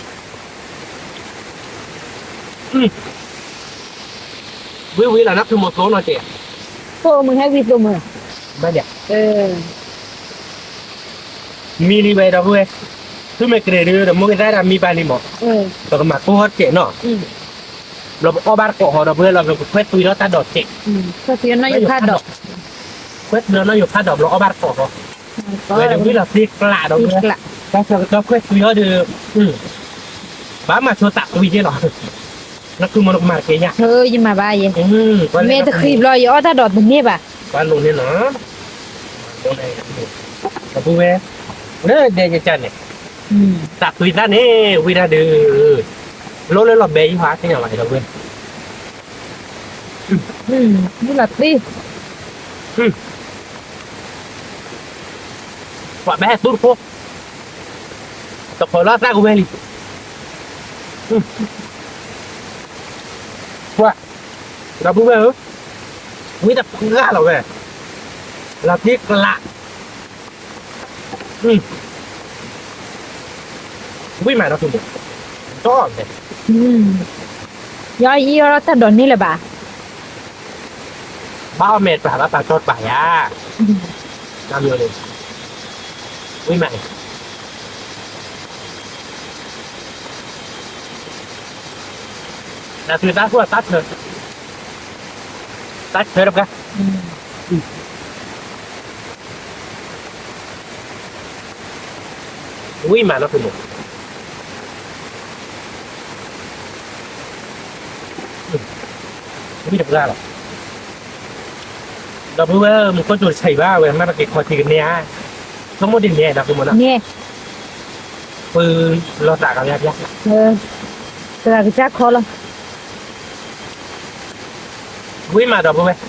ီၤ နၢ်ဖုမိၢ်သိနီၤက့ၤ, သိမုၢ်ဟဲဝံၤသိမုၢ်, မ့ၢ်လံဝဲဒီပုၢ်ဝဲၢ်, သုမ့ၢ်ကရ့ၣ်ဒုး ဒီးမိၢ်ကသၣ်ဒၣ်မံဘၣ်လံမး, ပကမၤကိၢ်ဟီၣ်တကဲးနီၤ, ဘျီပအီၣ်ဘၣ်တကိးဃီ ဒီပုၢ်ဝဲၢ်လီၤ ပကခွဲးသွံထီၣ်တၢ်ဒိးကဲး, ခွဲးသွံနီၢ်ယိၤဖးဒိး, ခွဲးသွံနီၢ်ယိၤဖးဒိး ဘျီအီၣ်ဘၣ်တကိးဃီ, ဝဲဒၣ်ဝံၤလီၤသ့ကျးဒီပုၢ်ဝဲၢ်, တၢ်ဆၢကတီၢ်ခွဲးသွံထီၣ်ဒီး, ဘၣ်မၤဆိသးသွံက့လီၤ, နၢ်ဖုမိၢ်နကမၤတကဲညါ, ယမၤဘၣ်ယဲ, မ့ၢ်တဃံးဘျီယအီၣ်တၢ်ဒိးတန့ၢ်ဘၣ်, ဘၣ်လိၣ်န့ၣ်နီၤ, ဒီပုၢ်ဝဲၢ်, လၢဒဲကကန့ၣ်, သးသွံသၣ်န့ၣ် ဝံၤတၢ်ဒုး, လိၣ်လၢလီၤဘဲယဟါသ့ၣ်ညါဘၣ် ဒီပုၢ်ဝဲၢ်, ဝံၤလီၤသ့ ပှၤဘၣ်ဟဲသူတဖိ, တဖိလီၤသၣ်ကဝဲလံ, ပှၤ, ဒီပုၢ်ဝဲၢ်ဧၢ, ဝံတပှၢ်လီၤဝဲ, လီၤသ့ကျး, ဝံၣ်မးဒီး, ဒီး, ယအီၣ်ယအီၣ်တၢ်ဒိးန့ၢ်လၢၤဘၣ်, ဘၣ်အီၣ်မဲာ်တပှၢ်လီၤ တၢ်ကၠီတပှၢ်ယၤ, ဝံၣ်မး, တၢ်သွံသၣ်ဃိတၢ်ဆၢ, တၢ်ဆၢတပှၢ်, ဝံၣ်မးနီၢ်ဖုမိၢ်, ဝံၣ်တပှၢ်လီၤ, ဒီပုၢ်ဝဲၢ် မူခိၣ်စူၤတဆံးဘၣ်ဝဲ မ့ၢ်ပက့ၤခီထံကန့ၢ်ဧါ, ဆိကမိၣ်ဒ်န့ၣ် ဒီပုၢ်ဝဲၢ်နီၤ, ပလီၤသးကပျၢ်ပျၢ်, သရၣ်ကစၢ်ခီလီၤ, ဝံၣ်မးဒီပုၢ်ဝဲၢ်,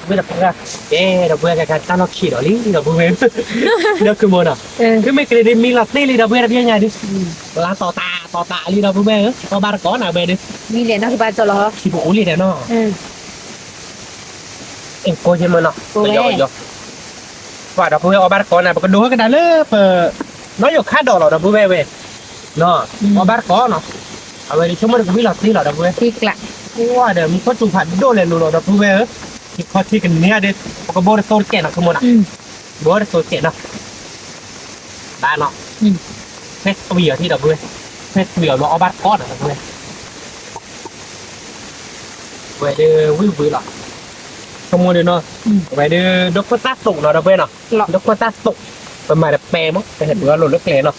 ဝံၣ်တပှၢ်, ကဲ ဒီပုၢ်ဝဲၢ် ကဲတၢ်လီၢ်ခံးဒီးလံ ဒီပုၢ်ဝဲၢ်, ဒီးခုမိၢ်နီၤ, မ့ၢ်ကရ့ၣ်ဒ်မံလီၤတ့ၢ်လံ ဒီပုၢ်ဝဲၢ် တပျဲညါဒုး, လါတီၤတးတီၤတးလံ ဒီပုၢ်ဝဲၢ်ဧၢ, အီၣ်ဘၣ်တကိးနၤဝဲဒုး, မံလဲၣ်နီၢ်ကဘၣ်ကၠီလီၤ, ထံပအိၣ်လံဒီးနီၤ, ကိးယဲၢ်မၢနီၤ, ပယီၤ, ပှၤဒီပုၢ်ဝဲၢ် အီၣ်ဘၣ်တကိးနၤ ပကဒိးဟဲကဒါလၢပ နီၢ်ယိၤခါဒီးလီၤ ဒီပုၢ်ဝဲၢ်ဝဲ, အီၣ်ဘၣ်တကိးနီၤ, အဝဲဒၣ်ဆိကမိၣ်ဒီးကဝံၣ်လီၤတ့ၢ်လီၤ ဒီပုၢ်ဝဲၢ်, ကွၢ်ဒီး မူခိၣ်စူၤဖးဒိၣ်လဲၤလိၤလီၤ ဒီပုၢ်ဝဲၢ်ဧၢ, ယခီထံကန့ၢ်ဧါဒီး ပကဘိတသိတကဲးနီၤ ဆိကမိၣ်နီၤ, ဘိတသိတကဲးနီၤ, ဘၣ်နီၤ, ခွဲးသွံအီၤထံ ဒီပုၢ်ဝဲၢ်, ခွဲးသွံအီၤလီၤ အီၣ်ဘၣ်တကိးနီၤ ဒီပုၢ်ဝဲၢ် ဝဲဒၣ်ဝံၣ်ဝံၣ်လီၤ, ဆိကမိၣ်ဒုးနီၤ, ဝဲဒၣ် ဒိခိၣ်သၣ်သိးနီၤ ဒီပုၢ်ဝဲၢ်နီၤ, ဒိခိၣ်သၣ်သိး, ပမၤတပဲမး ပဟဲပှၤလိာ်လၢကျဲနီၤ,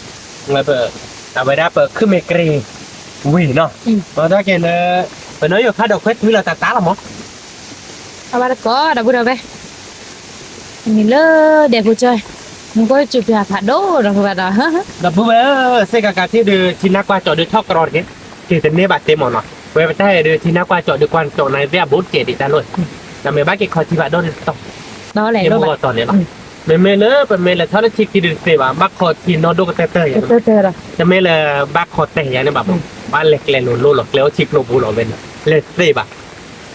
အဝဲဒၣ်ပခုၣ်မ့ၢ်ကရ့ၣ်ဝံၤနီၤ, ဒီးတၢ်ကဲလၢ ပနီၢ်ယိၤခါဒီးခွဲးသွံလီၤတၢ်တၢ်လီၤမး, အဘၣ်တကိး ဒီပုၢ်ဝဲၢ်, မ့ၢ်လၢဒဲဖိကၠီ, မူခိၣ်စူၤဖးဒိၣ်ဒီး ဒီပုၢ်ဝဲၢ်ဧၢ, စ့ၢ်ကီးကးထံၣ်ဒုး ထံနါကွၢ်ကၠီဒုးထီၣ်ကြီတက့ၢ်, က့ၤတန့ၢ်ဘၣ်တ့မးနီၤ, ဝဲပတၢ်အဲၣ်ဒုး ထံနါကွၢ်ကၠီဒုးကွၢ်ကၠီနၤသ့ၣ်အဘိတကဲးဒံးတၢ်လိၣ်, တမ့ၢ်ဘၣ်က့ၤခီထံဖးဒိၣ်တတီၤ, တမ့ၢ်ဘၣ်ကတီၤန့ၣ်လီၤ, မ့မ့ၢ်လၢပမ့ၢ်လဲၤထီၣ်လၢထံခံဒုးတသ့ဘၣ်, ဘၣ်ခီထံနီၢ်ဒိၣ်ကတၢၢ်တၢၢ်ယၤ, တမ့ၢ်လၢဘၣ်ခီတဲာ်ယၤန့ၣ်ဘၣ်, ဘၣ်လဲၤကျဲလိၤလိၤလီၤ, ကျဲအိၣ်ထံကျိဘိလီၤဝဲန့ၣ် လဲၤတသ့ဘၣ်.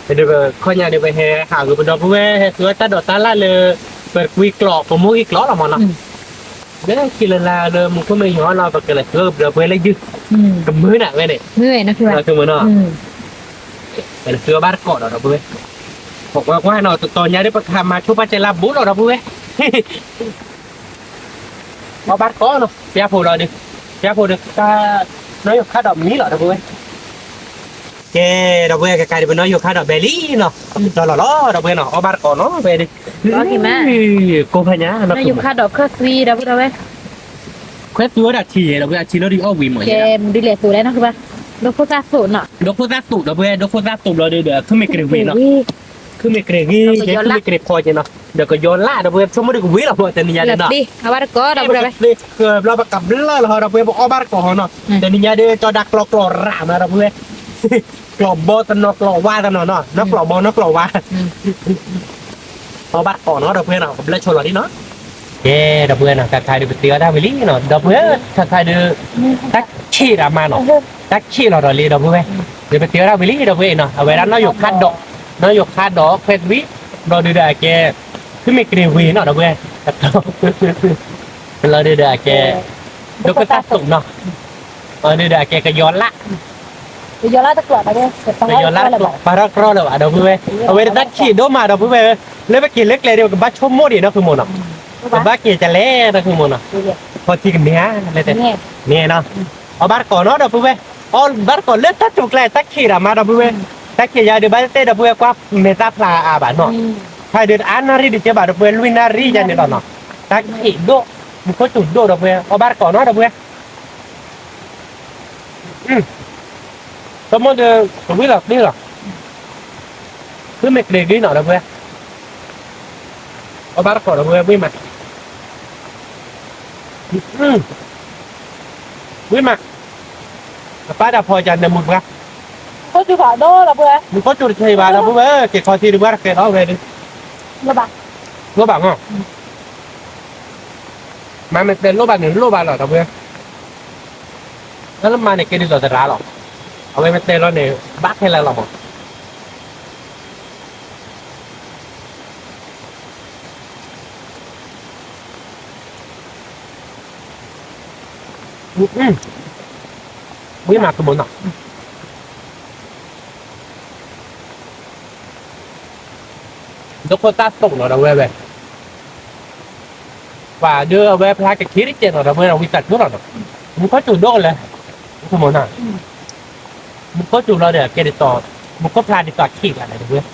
ဒီးခီညါဒီး ပဟဲဟးဂ့ၤပဒီပုၢ်ဝဲၢ် ဟဲသူဝဲတၢ်ဒိးတၢ်လၣ်လၢ ပကွံကျိး ပမိၢ်ဂံၢ်ကျိးလီၤမးနီၤ. လၢခံလၢ်လၢ်လၢမူခိၣ်မ့ၢ်ယီၤလီၤ ပကလဲၤသူဝဲပဒီပုၢ်ဝဲၢ်လၢယုၢ်, ကမုာ်နၤဝဲန့ၣ်, မုာ်ဝဲနီၤ, ကမုာ်နီၤ, ပလဲၤသူဝဲဘၣ်တကိးဒီး ဒီပုၢ်ဝဲၢ်, ပကွၢ်ကွၢ်နီၤ တတီၤညါဒီး ပကဟးမၤဆိပာ်စဲလါဘူးလီၤ ဒီပုၢ်ဝဲၢ်, အီၣ်ဘၣ်တကိးနီၤ ပျၢ်ဖိလီၤဒီး, ပျၢ်ဖိဒီး နီၢ်ယိၤခါဒီးမံလီၤ ဒီပုၢ်ဝဲၢ်. ကဲ ဒီပုၢ်ဝဲၢ် ကကါဒီး ပနီၢ်ယိၤခါဒီးဘဲလံနီၤ, ဒီးလီၤလီၤ ဒီပုၢ်ဝဲၢ်နီၤ, အီၣ်ဘၣ်တကိးနီၤ ဝဲဒီး, ကိးဖဲညါ, နီၢ်ယိၤခါဒီးခွဲသွံ ဒီပုၢ်ဝဲၢ်, ခွဲသွံဝဲဒၣ်ထံ ဒီပုၢ်ဝဲၢ် အထံလီၤဒ်အီၣ်ဝံၤမး, ကဲ မဒုးလဲၤသိးလဲၣ်နီၤ ကဘၣ်, ဒိခိၣ်သၣ်သိးနီၤ, ဒိခိၣ်သၣ်သိး ဒီပုၢ်ဝဲၢ် ဒိခိၣ်သၣ်သိးဘျီဒီး ခုမ့ၢ်ကရ့ၤဝံၤနီၤ, ခုမ့ၢ်ကရ့ၤဂ့ၤ ကဲ ခုမ့ၢ်ကရ့ၤဖီကဲနီၤ, ဒီးကယီၤလၢ် ဒီပုၢ်ဝဲၢ် ဆိကမိၣ်ဒီးကဝံၤလီၤ ပှၤတနံၤညါဒီးနီၤ, ဘျီပကဘျၢလီၤဟီ ဒီပုၢ်ဝဲၢ်, တနံၤညါဒီး ကၠီဒၣ်ကျိးကျိးရၣ်မး ဒီပုၢ်ဝဲၢ်, ကျိးဘီတနီၤ ကျိးဝါတနီၤနီၤ, နီၢ်ကျိးဘီ နီၢ်ကျိးဝါ, အီၣ်ဘၣ်တကိးနီၤ ဒီပုၢ်ဝဲၢ်နီၤ, ကဘျၢဆိလီၤဒ်နီၤ, ကဲ ဒီပုၢ်ဝဲၢ်နီၤ, ခါခါဒီး ပတ့အီၣ်တၢ်ဝံၤလံနီၤ ဒီပုၢ်ဝဲၢ်, ခါခါဒီး တၢ်ခံးရၣ်မးနီၤ, တၢ်ခံးလီၤဒီးလံ ဒီပုၢ်ဝဲၢ်, ဒီးပတ့အီၣ်တၢ်ဝံၤလံ ဒီပုၢ်ဝဲၢ်နီၤ, အဝဲဒၣ်နီၢ်ယိၤခါဒီး, နီၢ်ယိၤခါဒီး ခွဲသွံ, ဘျီဒီးဒီးအကဲ, ခုမ့ၢ်ကရ့ၤဝံၤနီၤ ဒီပုၢ်ဝဲၢ်, ဘျီဒီးဒီးအကဲ, ဒိခိၣ်သၣ်သိးနီၤ, ဒီးဒီးအကဲ ကယီၤလၢ်, ကယီၤလၢ်တကျိး ပာ်ထီၣ်ကြီလၢၤဘၣ် ဒီပုၢ်ဝဲၢ်, အဝဲဒၣ်တၢ်ခံးဒိၣ်မး ဒီပုၢ်ဝဲၢ်, လၢပက့ၤလၢကျဲဒီး ပကဘၣ်ဆိကမိၣ်ဒံးနီၤ ဃုမီၤနီၤ, ပဘၣ်က့ၤကလဲၣ်နီၤ ဃုမီၤနီၤ, ခီထံကန့ၢ်ဧါ, လဲၣ်တဲ, န့ၢ်နီၤ, အီၣ်ဘၣ်တကိးနီၤ ဒီပုၢ်ဝဲၢ်, အီၣ်ဘၣ်တကိးလၢတၢ်တိာ်ကျဲ တၢ်ခံးရၣ်မး ဒီပုၢ်ဝဲၢ်, တၢ်ခံးယၤဒီး ဘၣ်တဲ ဒီပုၢ်ဝဲၢ် ကွၢ်မဲာ်သၣ်ဖျါအါအါဘၣ်နီၤ, ဖဲဒီးတအါနၣ်ရံၣ်ဒံးကဲဘၣ် ဒီပုၢ်ဝဲၢ် လွံၢ်နၣ်ရံၣ်ယၤန့ၣ်လီၤနီၤ, တၢ်ခံးဒိၣ်, မူခိၣ်စူၤဒိၣ် ဒီပုၢ်ဝဲၢ်, အီၣ်ဘၣ်တကိးနီၤ ဒီပုၢ်ဝဲၢ် ဆိကမိၣ်ဒီး ကဝံၤလီၤသ့လီၤ, ခုမ့ၢ်ကရ့ၤဂ့ၤနီၤ ဒီပုၢ်ဝဲၢ်, အီၣ်ဘၣ်တကိး ဒီပုၢ်ဝဲၢ် ဝံၤမး, ဝံၤမး, အပၢ်ဒၣ်ဖီကနၢမူတပှၢ်, မူခိၣ်စူၤတဆံးဘၣ် ဒီပုၢ်ဝဲၢ်, က့ၤခီထံတပှၢ်တကဲထီၣ်ဝဲဒီး, လိၣ်ဘၣ်မး, မၤမ့ၢ်တဲလိၣ်ဘၣ်န့ၣ် လိၣ်ဘၣ်လီၤ ဒီပုၢ်ဝဲၢ်, တၢ်လၢမၤန့ၣ် ကဲဒ်သိးသရၣ်လီၤ, အဝဲမ့ၢ်တဲလီၤန့ၣ် ဘၣ်ခဲလၢာ်လီၤမး ဝံၤမးကမီၤနီၤ, ဒိခိၣ်သၣ်သိးနီၤ ဒီပုၢ်ဝဲၢ်, ပှၤဒီးအဝဲဖျါကခံတကဲးနီၤ ဒီပုၢ်ဝဲၢ် ဝံသးစူၤလီၤနီၤ, မူခိၣ်စူၤဒိၣ်ကလဲာ်, ကမီၤနီၤ, မူခိၣ်စူၤလီၤဒီး ကဲဒ်သိး, မူခိၣ်ဖျါဒ်သိးခံးဂၤလဲၣ် ဒီပုၢ်ဝဲၢ်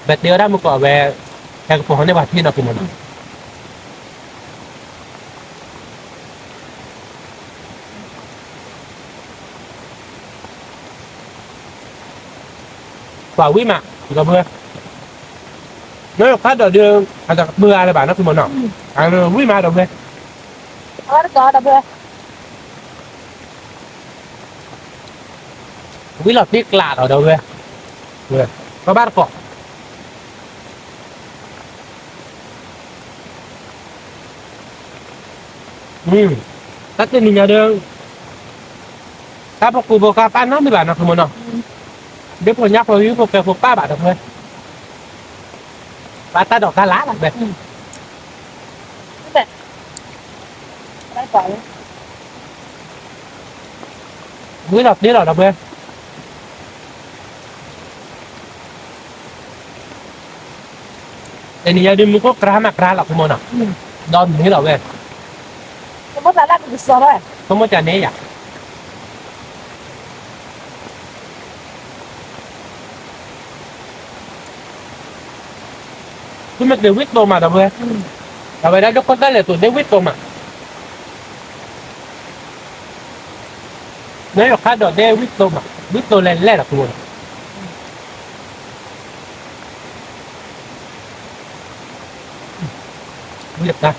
ဘၣ်တဲဝဲဒၣ်မုၢ်ကီးဝဲ, ဟဲကပီၤဟီန့ၢ်ပှၤထံၣ်နီၤ ကမီၤနီၤ, ပှၤဝံၤမး ဒီပုၢ်ဝဲၢ်, နီၢ်ယိၤခါဒီးဒီး, အတကပၢၤအါလၢၤဘၣ်နီၤ ကမီၤနီၤ, ဝံၤမး ဒီပုၢ်ဝဲၢ် ဝံၤလီၤတ့ကျးလီၤ ဒီပုၢ်ဝဲၢ်, ကဘၣ်တကိး, တၢ်တနံၤညါဒီး, တၢ်ဖိကူဖိကါပာ်နီတမံၤဘၣ်နီၤ ကမီၤနီၤ, ဒ်ဖိညါဖိယုၢ်ဖိကဲဖိပာ်ဘၣ် ဒီပုၢ်ဝဲၢ်, ဘၣ်တၢ်ဒိးတၢ်လၣ်လီၤ ဝံၤလီၤတ့လီၤ ဒီပုၢ်ဝဲၢ်, တနံၤညါဒုးမူခိၣ်ကြါမးကြါလီၤ ကမီၤနီၤ, ဒီးမ့ၢ်လီၤဝဲ, ဆိကမိၣ်တၢ်န့ၣ်ယၤ သုမ့ၢ်တ့ၢ်ဝံၣ်တိၢ်မး ဒီပုၢ်ဝဲၢ်, အဝဲဒၣ်ဒိခိၣ်သၣ်လဲၣ်တိၢ်ဒ့ဝံၣ်တိၢ်မး, နီၢ်ယိၤခါဒီးဒ့ဝံၣ်တိၢ်မး ဝံၣ်တိၢ်လဲၣ်လဲၣ်လီၤ ကမီၤနီၤ, ဝံၣ်တၢ်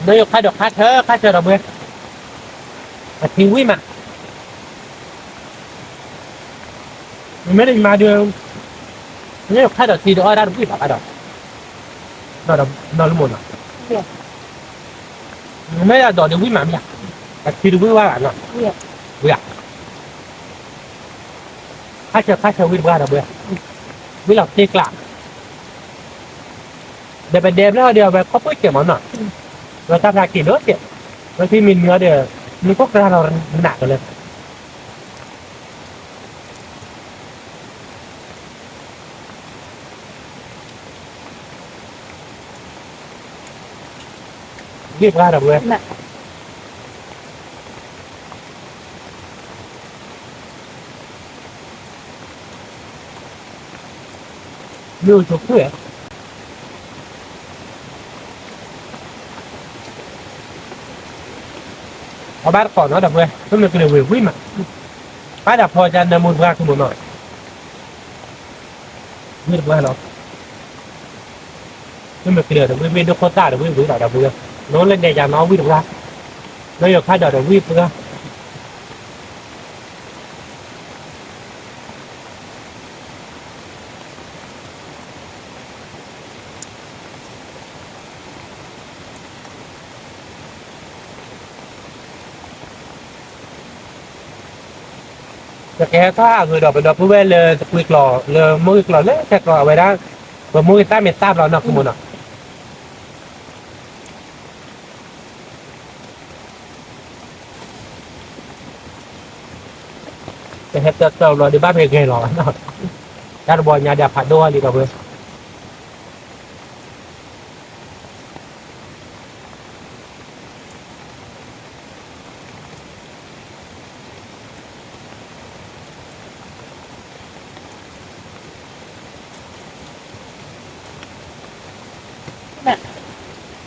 နယိၤခါဒီးခါဆၢခါဆၢဒီးဘှဲ, အထံဝံၣ်မး, မ့မ့ၢ်ဒ်မၤဒုး, နယိၤခါဒီးထံဒီးအီၣ်ဒၣ်တဝံၣ်ဘၣ်ဘၣ်ဒီး, နီၢ်လၢမိၢ်နီၤ, မ့ၢ်ဒၣ်ဒီးဒုးဝံၣ်မးမ့ၢ်ဧါ, အထံတဝံၣ်ဝဲဂၤနီၤ, ဝံၣ်ဧါ, ခါဆၢခါဆၢဝံၣ်တပှၢ်ဒီးဘှဲ, ဝံၣ်လီၤတ့ကျး ဒီးပဒဲဖျၢၣ်ဟီဒီး အဝဲခီၣ်ဖၢၣ်စဲးမးနီၤ, ဒီးတၢ်ဖျါက့ၤဒိၣ်စဲး, ဒီးထံမ့ၢ်နုာ်အီၤဒီး နခိၣ်ကြၢးလီၤနးကလၢာ်, ဂ့ၢ်ပှၤဒီးဝဲ မ့ၢ်အိၣ်ဆိးခုၣ်ဧါ, အဘၣ်တကိးနီၤဒီးဝဲ မ့မ့ၢ်ကလဲၤဝ့ၤဝံၣ်မး, ဘၣ်ဒၣ်ဖီကနၢမူတပှၢ်ကမူနီၤ, ဝံၣ်တပှၢ်လီၤ, မ့မ့ၢ်ကလဲၤဒီးဝံၣ်ဝံၣ်ဒိၣ်ခိၣ်သၣ်ဒီးဝံၣ်ဝံၣ်လီၤဒီးဝံၣ်, နအိၣ်လၢနဲယၤနီၤဝံၣ်တပှၢ်, နယိၤခါဒီးဒီးဝံၣ်ပှၢ် ပကဟဲထီၣ်ဟးဂီၤဒီး ပဒီပုၢ်ဝဲၢ်လၢတပှ့ၤကျိာ် လၢမိၢ်ဂ့ၤကျိာ်လၢထဲကျိာ်အဝဲဒၣ်, ပမိၢ်ဂ့ၤသၣ်မ့ၢ်သၣ်ဘျီနီၤ ကမူနီၤ, ပဟဲတၢၢ်တၢၢ်ဘျီဒီးဘၣ်ဖဲဂဲၤလီၤဘၣ်နီၤ, တၢ်တဘီညါဒီးဖးဒိၣ်လံဒီးဝဲ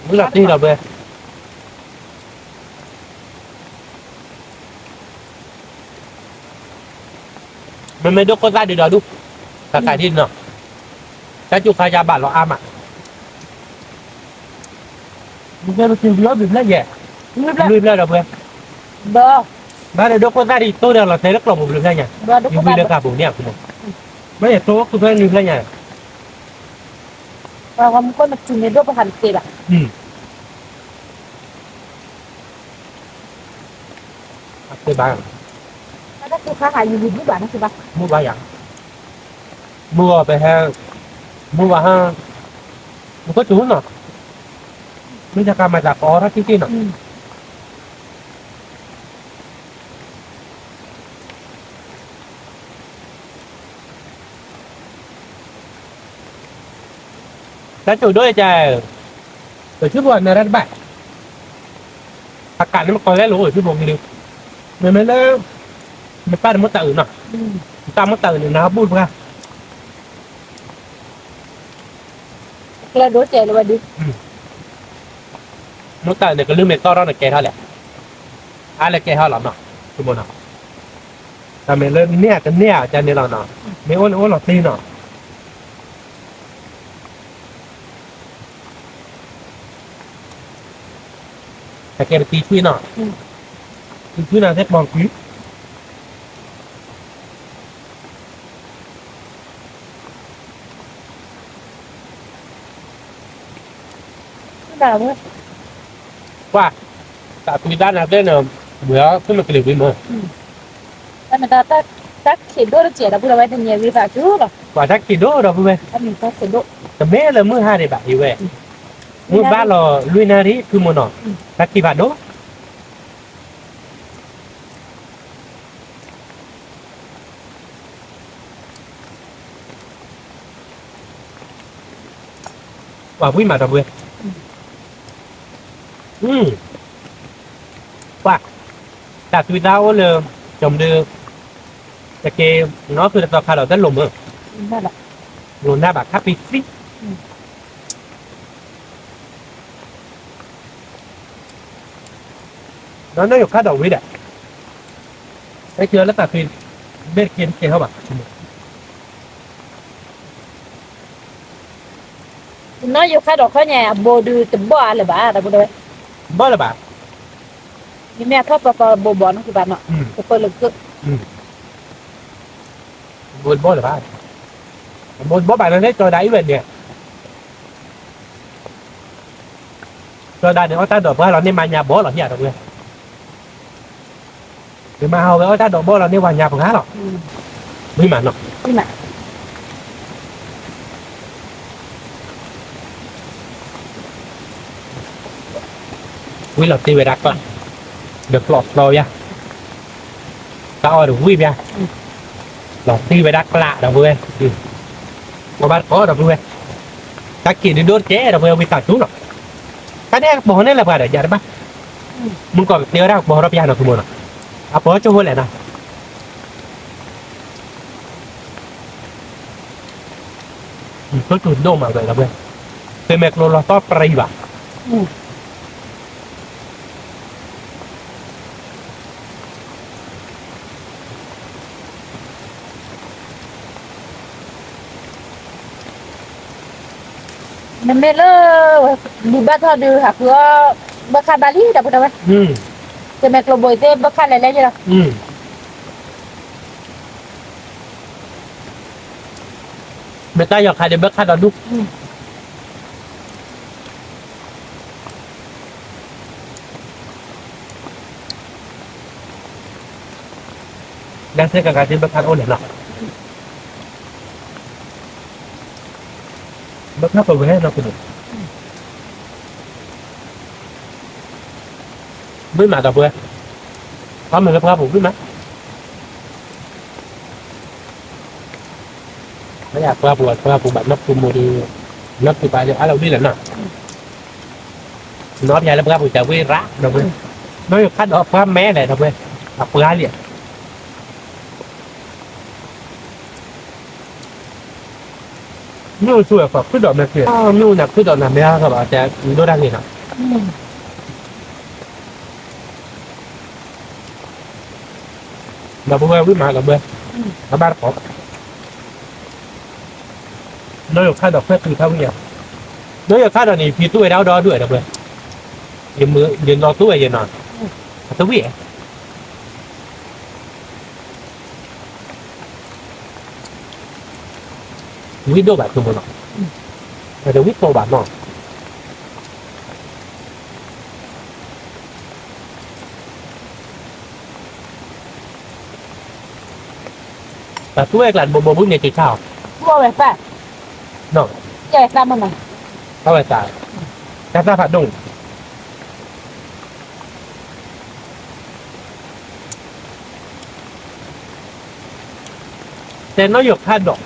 မုၢ်လီၤတံၢ်ဒီးဝဲ, မ့မ့ၢ်ဒိၣ်ခိၣ်သၣ်ဒုးဒီးဒူၣ်, တၢ်ကးဒ်နီၤ, တၢ်စူၢ်ခါယါဘၣ်လီၤအါမး, မ့မ့ၢ်က့ၤဝံၤအီၣ်ဘျုးဖျၢၣ်ယဲၢ်, ဘျုးဖျၢၣ်ဒီးဝဲ, ဘၣ်ဒီးဒိၣ်ခိၣ်သၣ်ဒ်တိၢ်ဒီးလီၤတဲာ်လၢကျိာ်ပူၤဘျုးဖျၢၣ်ညါ, ယဝံၤလၢကးပူၤန့ၣ်အဃိ, မ့ၢ်ယတိၢ်ခိၣ်ဖျၢၣ်နွံဖျၢၣ်ညါ, ပှၤမူခိၣ်နထူန့ၣ်ဒိၣ်ပဟးတက့ၢ်ဘၣ်. အဘၣ်, မုၢ်ဘၣ်ယၤ, မုၢ်ဘၣ်ဟဲ, မုၢ်ဘၣ်ဟဲ, မုၢ်ကတူၢ်နီၤ, မ့ၢ်ယကမၤသးကအီထီၣ်ထံၣ်ထံၣ်နီၤ. တၢ်စိၣ်ဒိၣ်ယက, ပထံၣ်ဘိအနၢ်ရၢ်တဘၣ်, အကးန့ၣ်မကီလဲလိာ်ပထံၣ်ဘိကလံ, မ့မ့ၢ်လၢ, နပၢ်တမိၣ်တၢ်အုးနီၤ, နပၢ်မိၣ်တၢ်အုးန့ၣ် နဟးဘူၣ်တပှၢ် ကျဲဒိၣ်ကဲလၢၤဝဲဒုး, မိၣ်တၢ်န့ၣ် ကလုၢ်မ့ၢ်သီၣ်ထီၣ်န့ၣ်ကဲထီၣ်လဲၣ်, အါလဲၣ်ကဲထီၣ်လီၤနီၤ, ဆိကမိၣ်နီၤ, တၢ်မ့ၢ်လၢန့ၢ်အကန့ၢ်ဧါကန့ၣ်လီၤနီၤ, မ့ၢ်အိၣ်န့ၣ်အိၣ်လီၤသ့နီၤ. အကဲပတံၤထွံၣ်နီၤ, တံၤထွံၣ်နီၤသ့ၣ်ပီၤကွံာ်, ကွၢ်, တၢ်ကွံတၢ်နၤသ့ၣ်န့ၣ်, ဝဲၤအီၤဖုၣ်မ့ၢ်ကလံၤဝံၤမ့ၢ်, တၢ်မ့ၢ်တၢ်, တၢ်ခံးဒိၣ်တစဲးဒီပုၢ်ဒီဝဲၢ်တညဲဝံသးစူၤလီၤ, ကွၢ်တၢ်ခံးဒိၣ်ဒီပုၢ်ဝဲၢ်, တၢ်မ့ၢ်တၢ်ခံးဒိၣ်, တမ့ၢ်လၢမုၢ်ဟါဒံးဘၣ်အံၤဝဲ, မုၢ်ဘၣ်လီၤလွံၢ်နၣ်ရံၣ်ဖုၣ်မ့ၢ်နီၤ, တၢ်ခံးဘၣ်ဒိၣ် ပှၤဝံၣ်မးဒီပုၢ်ဝဲၢ်, ပှၤ, တၢ်သွံၣ်သးအိၣ်လၢ, ကၠီၤမဒု, တက့ၢ်, နီၢ်ဖုတသီခါဒီးတလိၣ်မုာ်, လိၣ်နၢ်ဘၣ်ခါပံသံ ဒီးနယိၤခါဒီးဝံၤဒီး, အဲၣ်လၢတၢ်ဖံး, မ့ၢ်တက့ၢ်တကဲထီၣ်ဘၣ်, နီၢ်ယိၤခါဒီးခီညါ အဘိဒုးတဘီၣ်အါလၢၤဘၣ် ဒီပုၢ်ဒီဝဲၢ်, ဘီၣ်လၢၤဘၣ်, ယမ့ၢ်အထီၣ်ပီပီဘိးဘီနီၢ်ကဘၣ်နီၤ, ပပၢလၢကၢၢ်, ဘိးဘီၣ်လၢၤဘၣ်, ဘိးဘီၣ်ဘၣ်လၢန့ၣ် ကၠီဒၣ်အံၤဝဲန့ၣ်, ကၠီဒၣ်န့ၣ် အီၣ်တၢ်ဒိးဘီၣ်လီၤန့ၢ်မါညါဘီၣ်လီၤဟံၣ်ဒီပုၢ်ဝဲၢ်, ယမါဟးဝဲအီၣ်တၢ်ဒိးဘီၣ်လီၤန့ၢ်ပှၤညါပှၤလီၤ, မ့ၢ်မးနီၤ, ဝံၤလီၤတ့ၢ်ဝဲဒၣ်ကျး, ဒီးကျီၢ်သီယါ, တၢ်အီၣ်တဝံၣ်ဘၣ်, လီၤတ့ၢ်ဝဲဒၣ်ကျးဒီပုၢ်ဝဲၢ်, ပဘၣ်တကိးဒီပုၢ်ဝဲၢ်, တၢ်က့ၤဒုးဒိၣ်တကဲဒီပုၢ်ဝဲၢ် ဝံသးစူၤနီၤ, တၢ်န့ၣ်ကပီၤန့ၣ်လၢပှၤဒီးယၤတဘၣ်, မုၢ်ကီၢ်ကတဲဝဲဒၣ်ကပီၤထီၣ်ပယါနီၤ ခူမိၢ်နီၤ, အပီၤကၠိဖိလဲၣ်နီၤ သုတူၢ်ဒိၣ်မးဝဲလီၤဝဲ, သုမဲာ်ကျိလီၤသီပြံၤဘၣ်, နမ့ၢ်လၢ ဒုးဘၣ်ထီၣ်ဒုးဟးဃုအီၣ် ဘၣ်ခါဘၣ်လံဒီပုၢ်ဝဲၢ်, သုမဲာ်ကျိဘိးသ့ၣ်ဘၣ်ခါလဲၤလဲၣ်လံလီၤ. မ့ၢ်တၢ်ယီၤခါဒံးဘၣ်ခါဒီးဒူၣ်, လၢသ့ၣ်ကကးဒံးဘၣ်ခါအိၣ်လဲၣ်နီၤ, ဘၣ်ခါပဝဲနီၤ, ဝံၣ်မးဒီပုၢ်ဝဲၢ်, အီၣ်မ့ၢ်လၢပှၢ်ပူၤဝံၣ်မး, ပှၢ်ပူၤ ပှၢ်ပူၤဘၣ်နီၢ်ပူၤမိၢ်ဒီး, နီၢ်ပူၤပၢ်ဒီးအါလီၤဝံၣ်လီၤနီၤ, နီၢ်ပယါလၢပှၢ်ပူၤတၢ်ဝံၣ်ရၣ်ဒီပုၢ်ဝဲၢ်, နီၢ်ယိၤခါဒီးပှၢ်မဲလဲၣ်ဒီပုၢ်ဝဲၢ်, အပှၢ်လံ, မ့ၣ်အူဆူၣ်ဝဲပှၤခုၣ်ဒီးမဲာ်က့ၤ, မ့ၣ်အူနၤခုၣ်ဒီးနၤမဲာ်ဟါဂီၤဘၣ် တဲဒိၣ်တၢ်ဂ့ၤနီၤ, ဒီပုၢ်ဝဲၢ်ဝံၣ်မးဒီပုၢ်ဝဲၢ်, အဘၣ်တကိး, နီၢ်ယိၤခါဒီးခွဲးသူၣ်ထါဝံၣ်ယါ, နီၢ်ယိၤခါဒီးန့ၣ် ဖံသူၣ်ဝဲဒၣ်ဒီဒူၣ်ဝဲဒီပုၢ်ဝဲၢ်, ယနီၢ်သူၣ်ဝဲယနီၤ, အတဝံၣ် ဝံၣ်ဒိၣ်ဘၣ် ခူမိၢ်နီၤ, အတဝံၣ်တိၢ်ဘၣ်နီၤ, တၢ်သူဝဲကျါတဘိဘိဘုန့ၣ်က့ၤဆါအီၤ, ဝဲသၣ်, ဝဲသၣ်မနီၤ, ဝဲသၣ်, တၢ်သၣ်ဖးဒိၣ် တဲနီၢ်ယိၤခါဒီး,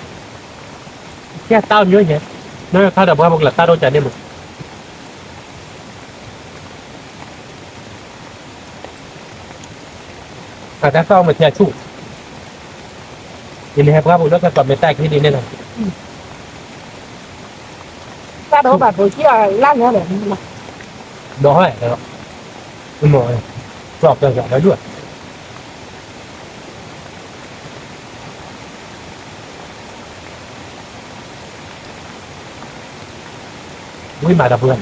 ကဲတၢ်အီၣ်မ့ၢ်ယဲ, နီၢ်ယိၤခါဒီးပှၢ်ပူၤကျါတၢ်ဒိၣ်ကၢ်န့ၣ်မး, အတၢ်သၣ်အီၣ်မ့ၢ်ထဲအဆူၣ်, ယန့ၣ်ဟဲပှၢ်ပူၤလၢကကီၢ်မ့ၢ်တၢ်ခံဒ်န့ၣ်လီၤ, တၢ်ဒိၣ်ဘၣ်ပူၤကံအီၤလၢညါဒီး, ဒီးဟဲ, မ့ၢ်, ကျီၢ်ကၢၢ်ဒီးဒူၣ် ဝံၣ်မးဒီပုၢ်ဝဲၢ်,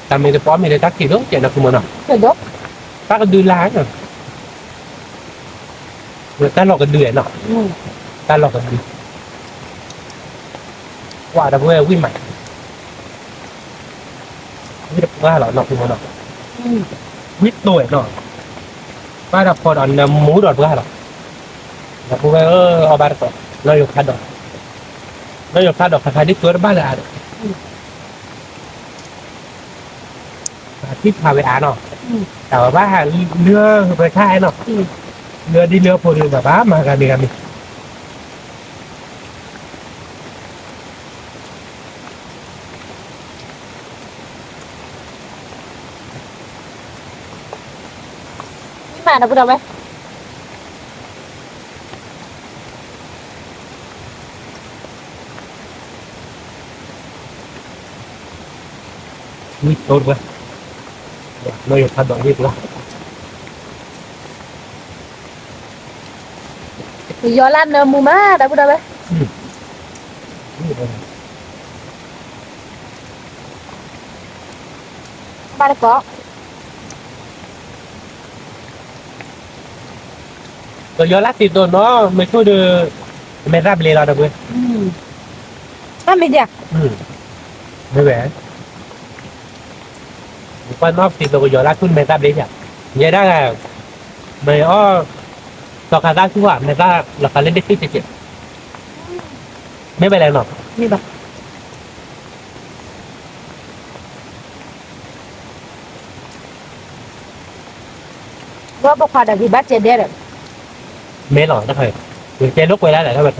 တၢ်မ့ၢ်တပီမ့ၢ်လၢတၢ်ခံးဒိၣ်ကဲနီၤ ခူမိၢ်နီၤ, တၢ်ကဒုးလၢ်, တၢ်လီၢ်ကဒုးနီၤ, တၢ်လီၢ်ကဒုး, ကွၢ်ဒီပုၢ်ဝဲၢ်ဝံၣ်မး, ဝံၣ်တပှၢ်လီၤနီၤ ခူမိၢ်နီၤ, ဝံၣ်တိၢ်နီၤ, ဘၣ်ဒီးဖီဒီးနမူဒီးတပှၢ်လီၤ, ဒီပုၢ်ဝဲၢ်ဧၢ အီၣ်ဘၣ်တကိး, နီၢ်ယိၤခါဒီး, နီၢ်ယိၤခါဒီးခါခါဒ်ကျၢတဘၣ်လၢအါဒီး ပှၤထံၣ်ဖးဝဲအါနီၤ, တၢ်ဝဲဘၣ်ဟးလၢပှဲၤဆၣ်နီၤ, လၢဒ်လၢဖိဒ်ဘၣ်ဘၣ်မၤဂၤမ့ၢ်ဂၤမ့ၢ် မ့ၢ်မးဒီပုၢ်ဒီဝဲၢ် ဝံၣ်တိၢ်တပှၢ်, နီၢ်ယိၤခါဒီးဝံၣ်တပှၢ်, ယီၤလၢနၢမူမး ဒီပုၢ်ဒီဝဲၢ်, ဘၣ်တကိး ကယီၤလၢသံးသိးနီၤ မ့ၢ်ဆူၣ်ဒီး မဲာ်သၣ်ဘျ့လီၤဒီပုၢ်ဝဲၢ်, တၢ်မ့ၢ်ဒ်, မ့ၢ်ဝဲ, ပှၤနီၢ်သံးသိးကယီၤလၢဆူၣ်မဲာ်သၣ်ဘျ့ယၤ, ယဲဒၣ်, မ့ၢ်အီၣ်, စီၤခးသၣ်ဆူၣ်ဧါ မဲာ်သၣ်လီၤခးလၢဒ့ၣ်ဆူၣ်ကဲးကဲး, မ့ၢ်ဝဲလဲၣ်နီၤ, မ့ၢ်ဘၣ် ဝဲပခွါဒီးဂ့ၤဘၣ်စဲးဒဲးဒီး, မ့ၢ်လီၤ, ကဲဒိၣ်ကွဲးဒၣ်လဲၣ်, ခီ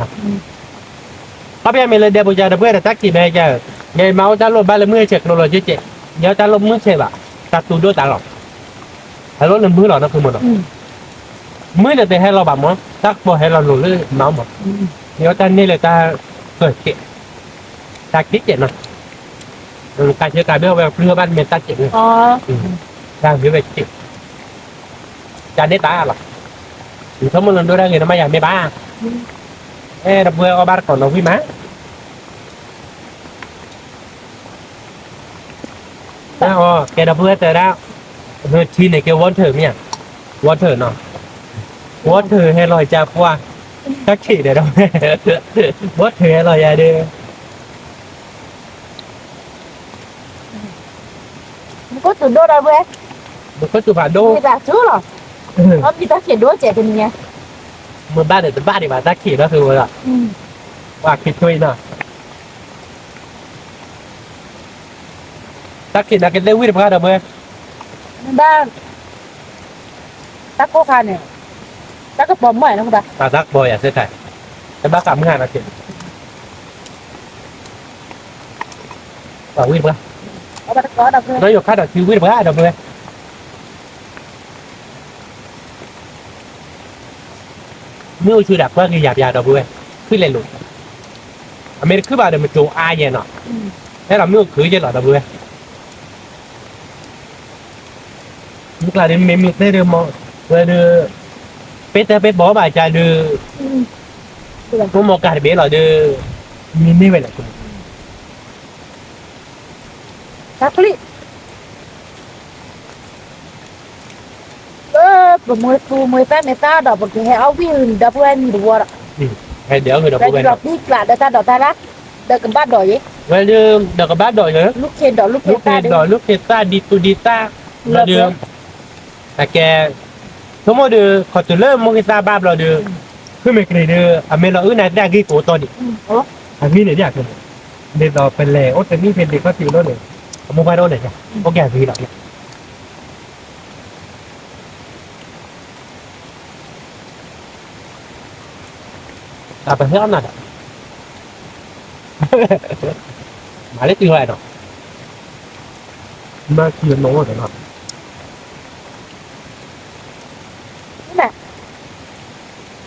ပညီမ့ၢ်လၢဒဲးပူၤကဒီပုၢ်ဝဲၢ်ဒီးတၢ်ခံးမဲက, ယမၤအိၣ်တၢ်လိၣ်ဘၣ်လၢမုၢ်ဟဲဆဲးကျိးလီၤကဲးကဲး, ယတၢ်လိၣ်မုၢ်ဆဲးဘၣ်, တၢ်သူၣ်ဒိၣ်တၢ်လီၤ, အလိၣ်လၢမုၢ်လီၤနီၤ ဖုမိၢ်နီၤ, မုၢ်န့ၣ်တဟဲလီၤဘၣ်မး တၢ်ကပီၤဟဲလီၤလိၤလၢမၤမး, ယတၢ်န့ၢ်လၢတၢ်ကဲးကဲး, တၢ်ခံးကဲးနီၤ ကးဆၢကးဘၢဝဲ ပျုၢ်ဘၣ်မ့ၢ်တၢ်စဲးန့ၣ်, တၢ်ဂ့ၤဝဲစဲး, တၢ်န့ၢ်တၢ်လီၤ, ယဆိကမိၣ်လၢဒိၣ်တၢ်ဂ့ၤန့ၣ်မးယၤမ့ၢ်ဘၣ်, အဲ ဒီပုၢ်ဝဲၢ်အီၣ်ဘၣ်တကိးနီၤဝံၣ်မး, ကဲဒီပုၢ်ဝဲၢ်တဲဒၣ်, ထံန့ၣ်ကဲ water မ့ၢ်ဧါ, water နီၤ, water ဟဲလီၤကၢ်ပှၢ်, တၢ်ခံးဒီးဒီး, water ဟဲလီၤယၤဒီး မူခိၣ်စူၤဒိၣ်ဒီပုၢ်ဝဲၢ်, မူခိၣ်စူၤဖးဒိၣ်, မ့ၢ်တၢ်စူၤလီၤ, အီၣ်မ့ၢ်တၢ်ခံးဒိၣ်စဲးတနံၤညါ, မ့ၢ်ဘၣ်ဒီးတဘၣ်ဒံးဘၣ် တၢ်ခံးဒီးသုဝဲလီၤ, ပှၤခံးထွံနီၤ, တၢ်ခံးဒီးကသ့ဝံၣ်တပှၢ်ဒီပုၢ်ဝဲၢ်, မ့ၢ်ဘၣ် တၢ်ကိၢ်ခါန့ၣ်, တၢ်ကပီၤမီၢ်ယၤနီၤဘၣ်, တၢ်ကပီၤယၤသ့ၣ်ခါ, တဘၣ်ဃးမုၢ်ဟါနီၤက့ၤ, ပှၤဝံၣ်တပှၢ်, နီၢ်ယိၤခါဒီးထံဝံၣ်တပှၢ်ဒီပုၢ်ဝဲၢ်, မ့ၢ်အိၣ်ဆူၣ်ဒၣ်ပှၢ်က့ၤယၤပျၢ်ဒီပုၢ်ဝဲၢ်, ခုၣ်လဲၤလိာ်, အမ့ၢ်တခုၣ်ဘၣ်ဒီးမ့ၢ်ကၠိအါယဲနီၤ, အဲၣ်ဒိးမ့ၢ်အိၣ်ခုၣ်ယဲလီၤဒီပုၢ်ဝဲၢ် မုၢ်ကျါဒီးမ့မ့ၢ်သ့ၣ်ဒီးမ့ၢ်ဝဲဒီး, ပ့တၢ်ပ့ဘီဘၣ်ကဒီး, မ့ၢ်မီၢ်ကၤတဘ့ၣ်လီၤဒီး, မ့ၢ်န့ၢ်ဝဲလဲၣ်, တၢ်ချံ, လၢပမ့ၢ်သူမ့ၢ်သၣ်မ့ၢ်သၣ်ဒီး ပကဟဲအီၣ်ဝံၣ်ဒီပုၢ်ဝဲၢ်နံၤတဝီဒီး, ဟဲဒၢးအီၣ်ဝံၣ်ဒီပုၢ်ဝဲၢ်နံၤတဝီဒီး, ဒီးကဘၣ်ဒိးယဲ, ဝဲဒီးကဘၣ်ဒိးယဲ, လူၢ်ခ့ဒီးလူၢ်ခ့သၣ်ဒီး, လူၢ်ခ့ဒီးလူၢ်ခ့သၣ်ဒ်သူဒ်သၣ်, လီၤဒီး, အကဲ, ဆိကမိၣ်ဒီး ခီၣ်တုၤလၢမိၢ်ဂ့ၤသၣ်ဘၣ်ဘျီဒီး, ခုမ့ၢ်ကရံၣ်ဒီး အမ့ၢ်လီၤအုၣ်နၤသ့ၣ်အဂံၢ်ကအိၣ်တီဒံး, အဂံၢ်န့ၣ်ဒ်အကဲ, ဒ်သိးပလဲၤအိၣ်တနံၣ်ဖဲဒ့ခီၣ်တုၤလိၣ်န့ၣ်, အမိၢ်ပှၢ်တအိၣ်န့ၣ်, အိၣ်ကဲအဂံၢ်လီၤ. တၢ်ပဟဲအီၣ်နၤဒီး, မၤလၢတုၤဝဲဒီး, မၤတုၤနီၢ်ဝဲဒီးနီၤ, နီၢ်န့ၣ်ပှ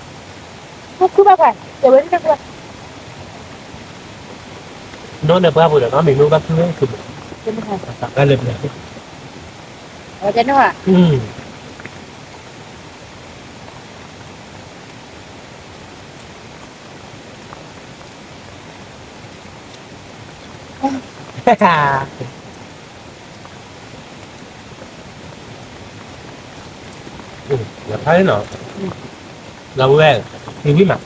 ၢ်ပူၤဒီးနီၤ မ့ၢ်မ့ၢ်ဘၣ်ခုဝဲ, တၢ်လၢပျၢၤ, လီၤဖးနီၤ, လီၤဝဲ, ထံဝံၣ်မး,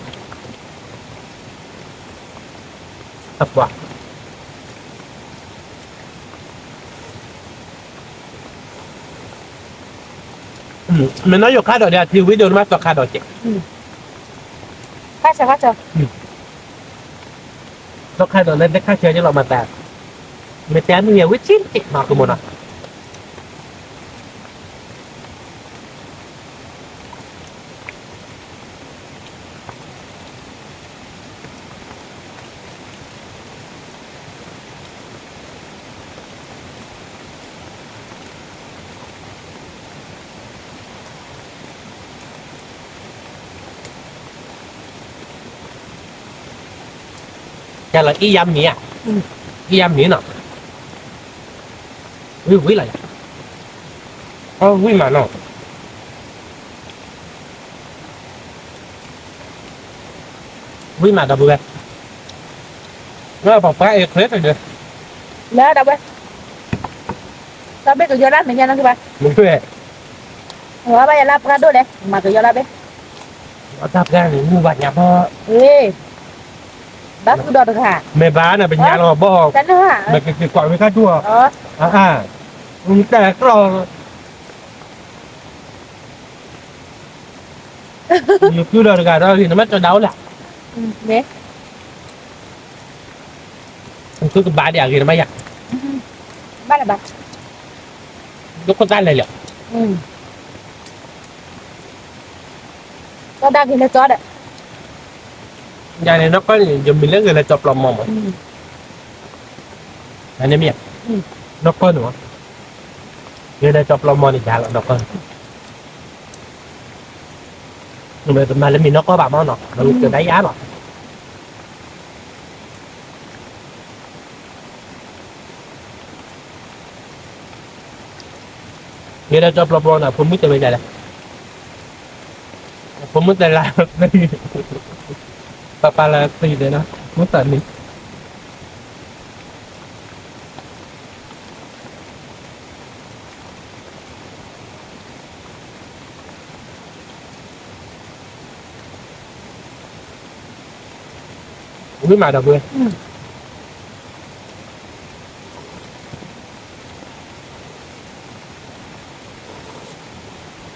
အပှၤ, မ့ၢ်နီၢ်ယိၤခါဒီးဒီး ထံဝံၣ်ဒီးနမ့ၢ်သီခါဒီးကဲ, ခါဆၢခါဆၢ သီခါဒီးလၢတခါဆၢယလီၤမၤသး, မ့ၢ်တဲမ့ၢ်ဝဲဝံၣ်ဆံးကဲးမၤကမီၤနီၤ ကဲလီၤအံၣ်ယါမံၤဧါ, အံၣ်ယါမံၤနီၤ, ဝံၣ်ဝံၣ်လီၤ, အဝံၣ်မးနီၤ, ဝံၣ်မးဒီပုၢ်ဝဲၢ်, လၢပပှၤအဲၣ်ချ့တဒု, လၢဒီပုၢ်ဝဲၢ် တၢ်ဘ့ၣ်ကယီၤလၢမဲာ်ညါနီၤကဘၣ်, မ့ၢ်ဝဲ, ဝဲဘၣ်ယၤလၢပှၢ်ဒိၣ်လဲၣ် မၤကယီၤလၢဘ့ၣ်, တၢ်ပှၢ်န့ၣ် မုၢ်ဘၣ်ညါဘီ, ဘၣ်ဃုဒီးတဂၤ, မ့ၢ်ဘၣ်န့ၣ် ပညါလီၤဘီ, မ့ၢ်ကက့ၤကွၢ်ဝဲခါဒိၣ်, အါ, မ့ၢ်တဲကျီၢ် ယကုဒီးတဂၤဒီးဂ့ၤနမ့ၢ်ကၠီဒၣ်အိၣ်လၢ, သုကဘၣ်ဒံးအဂ့ၤနမ့ၢ်ယၤ, ဘၣ်လၢၤဘၣ်, ဒိခိၣ်တၢ်လဲၤလၢာ်, ကၠီဒၣ်ဂ့ၤလၢကၠီဒီး, ယၤန့ၣ် နီၢ်ကီၢ်န့ၣ် ယမံၤလၢဂ့ၤလၢကၠီပျီမီၤမး, န့ၣ်မ့ၢ်, နီၢ်ကီၢ်န့ၣ်, ဂ့ၤလၢကၠီပျီမီၤန့ၣ်ယၤလီၤ နီၢ်ကီၢ်န့ၣ် မ့ၢ်တမၤလၢမံၤနီၢ်ကီၢ်ဘၣ်မးနီၤ မ့ၢ်ကဒၣ်ယၤလီၤ, မ့ၢ်ဒီးကၠီပျီပျီန့ၣ် ဖိမုၣ်တဲဝဲဒ်လဲၣ်, ဖိမုၣ်တဲလၢ, ပပၢ်လၢသံန့ၣ်နီၤ မုၢ်သးနံၤ ဝံၣ်မးဒီပုၢ်ဝဲၢ်, လီ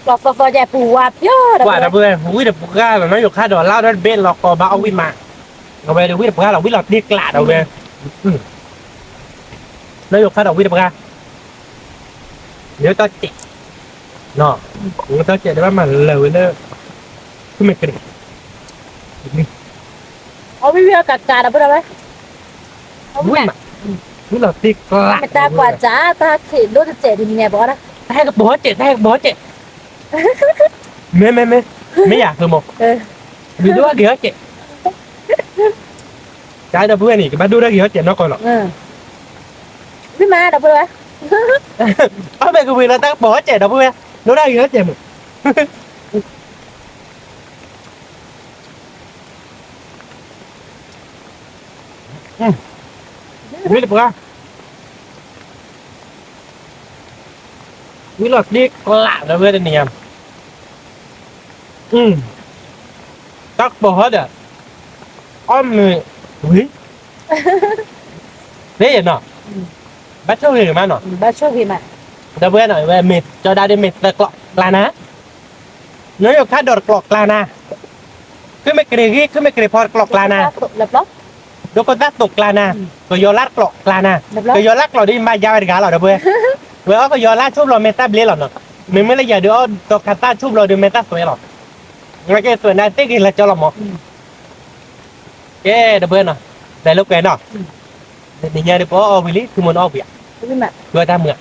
ၤသီသီကဲပူၤဝါပျီဒီး ကွၢ်ဒီပုၢ်ဝဲၢ် ဝံၣ်တပှၢ်လီၤ နီၢ်ယိၤခါဒီးလါဒီးတဘ့ၣ်လီၤကီဘၣ်အီၣ်ဝံၣ်မး, အဝဲဒီးဝံၣ်တပှၢ်လီၤ ဝံၣ်လီၤတ့ကျးဒီးဝဲ, နီၢ်ယိၤခါဒီးဝံၣ်တပှၢ် ယတၢ်စဲး, ယတၢ်စဲးဒီးဘၣ်မၤလၢာ်ဝဲလၢ, မ့ၢ်ကရံး, အဝံၣ်ဝံၣ်အကးကးဒီးပုၢ်ဒီးဝဲ, ဝံၣ်မး, ဝံၣ်လီၤတ့ကျး, မ့ၢ်တၢ်ကွၢ်စး တၢ်ဆံးဒိၣ်တစဲးဒ်န့ၣ်ဘၣ်ဒီး, တၢ်ဟဲကပီၤစဲး တၢ်ဟဲကပီၤစဲး, မ့ၢ်မ့ၢ်မ့ၢ်, မ့ၢ်ယၤသုမိၢ်, ဒုးဒိၣ်ဂ့ၤဟီစဲး တၢ်ဒီပုၢ်ဝဲၢ်န့ၣ် ကဘၣ်ဒိၣ်တၢ်ဂ့ၤဟီစဲးနီၢ်ကီၢ်လီၤ, မ့ၢ်မးဒီပုၢ်ဝဲၢ်, အီၣ်မ့ၢ်ကဝံၤလီၤတၢ်ကပီၤဟီစဲးဒီပုၢ်ဝဲၢ်, ဒိၣ်တၢ်ဂ့ၤဟီစဲးမး ဝံၣ်တပှၢ်, ဝံၣ်လီၤတ့ကျးဒီပုၢ်ဝဲၢ်တနံၤညါ, တၢ်ကပီၤဟီဒီး, အီၣ်မ့ၢ်ဝံၤ, မ့ၢ်နီၤ, ဘၣ်ဆိၣ်ဂ့ၤမးနီၤ, ဒီပုၢ်ဝဲၢ်နီၤ ဝဲမ့ၢ်ကၠီဒၣ်ဒ်မ့ၢ်သၢကျီးကျါနၤ နီၢ်ယိၤခါဒီးတကျီးကျါနၤ, ခုမ့ၢ်ကရံးဂံၢ် ခုမ့ၢ်ကရံးဖီတကျီးကျါနၤ, ဒိခိၣ်တၢ်သိးကျါနၤ, ကယီၤလါတကျီးကျါနၤ, ကယီၤလါတကျီးဒ်မးယါဝဲတဂၤလီၤ ဒီပုၢ်ဝဲၢ်, ဝဲအီၣ်ကယီၤလါဆိၣ်ဘျီမ့ၢ်တၢ်ဘျ့လီၤနီၤ, မ့မ့ၢ်လၢယၤဒုးအီၣ်ဒီးခးသၣ်ဆိၣ်ဘျီဒုးမ့ၢ်တၢ်သွဲလီၤ, ကဲသွဲနၤသ့ၣ်ဂ့ၤလၢကၠီလီၤမး, ကဲ ဒီပုၢ်ဝဲၢ်နီၤ, လဲၤလိာ်ကွဲနီၤ တနံၤညါဒုးပအီၣ်ဝံၤလံ သုမိၢ်နအီၣ်ဝံၤဧါ, ဒွဲတၢ်မုာ်ဧါ,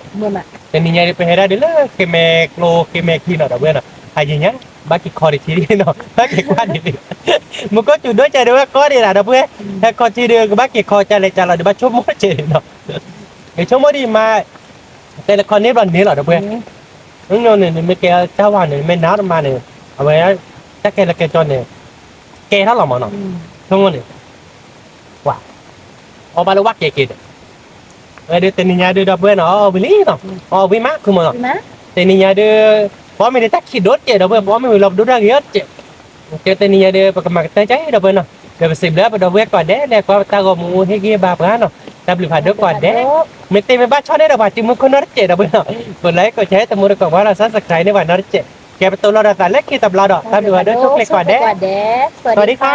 တနံၤညါဒုးပဟဲဒၣ်ဒုးလၢ ကမဲကျိ ကမဲခံနီၤ ဒီပုၢ်ဝဲၢ်နီၤ, ဟးယံၤညါ ဘၣ်က့ၤခီတထံနီၤ ဘၣ်က့ၤကွၢ်ဒံး, မူခိၣ်စူၤဒိၣ်ကဲဒုးဝဲကီဒံးနီၤ ဒီပုၢ်ဝဲၢ်, ဟဲခီထံဒုး ကဘၣ်က့ၤခီကလဲၤကလီၤဒုး ဘၣ်ဆိကမိၣ်ကဲဒံးနီၤ, ကဆိကမိၣ်ဒံးမး, တဲလၢခီန့ၢ်ဘျီန့ၢ်လီၤ ဒီပုၢ်ဝဲၢ်, န့ၣ် မ့ၢ်ကဲတၢ်ဝၤန့ၣ် မ့ၢ်နၤတမါန့ၣ်, အဝဲ, တၢ်ကဲလၢကဲကၠီန့ၣ်, ကဲထီၣ်လီၤမးနီၤ, ဆိကမိၣ်န့ၣ် ကွၢ်, အီၣ်ဘၣ်လၢဝဲကဲက့ၤဒီး, ဝဲဒုးတနံၤညါဒုးဒီပုၢ်ဝဲၢ်နီၤ အီၣ်ဝံၤလံနီၤ, အီၣ်ဝံၤမး ခုမီၤနီၤ, တနံၤညါဒုး, ပအီၣ်မ့ၢ်ဒုးတၢ်ခံးဒိၣ်ကဲး ဒီပုၢ်ဝဲၢ် ပအီၣ်မ့ၢ်ဝံၤလီၤပဒိၣ်တၢ်ဂ့ၤအီၣ်ကဲး, ကဲတနံၤညါဒုး ပကမၤကတၢၢ်ကဲ ဒီပုၢ်ဝဲၢ်နီၤ, ဒီးပစံးဘျုးပဒီပုၢ်ဝဲၢ်ကိးဂၤဒဲး လၢကွၢ်ပတၢ်ဂီၤမူဟ့ၣ်ဂံၢ်ဘါပှၤနီၤ, တၢ်ဘျုးဖးဒိၣ်ကိးဂၤဒဲး, မ့ၢ်သ့မ့ၢ်ဘၣ်ဆီၣ်န့ၣ်ဒီးပှၤတုၤမုၢ်ခိၣ်နီတစဲး ဒီပုၢ်ဝဲၢ်နီၤ, ကိးlikeကိးshare တမူတကိးပှၤလီၤ subscribe န့ၢ်ပှၤနီတစဲး, ကဲပတိၢ်လီၤဒီးသးလၢခံတဘျီဒီး တၢ်ဘျုးဖးဒိၣ်ဆိၣ်ချ့ကိးဂၤဒဲး, စဝၤဒံခါ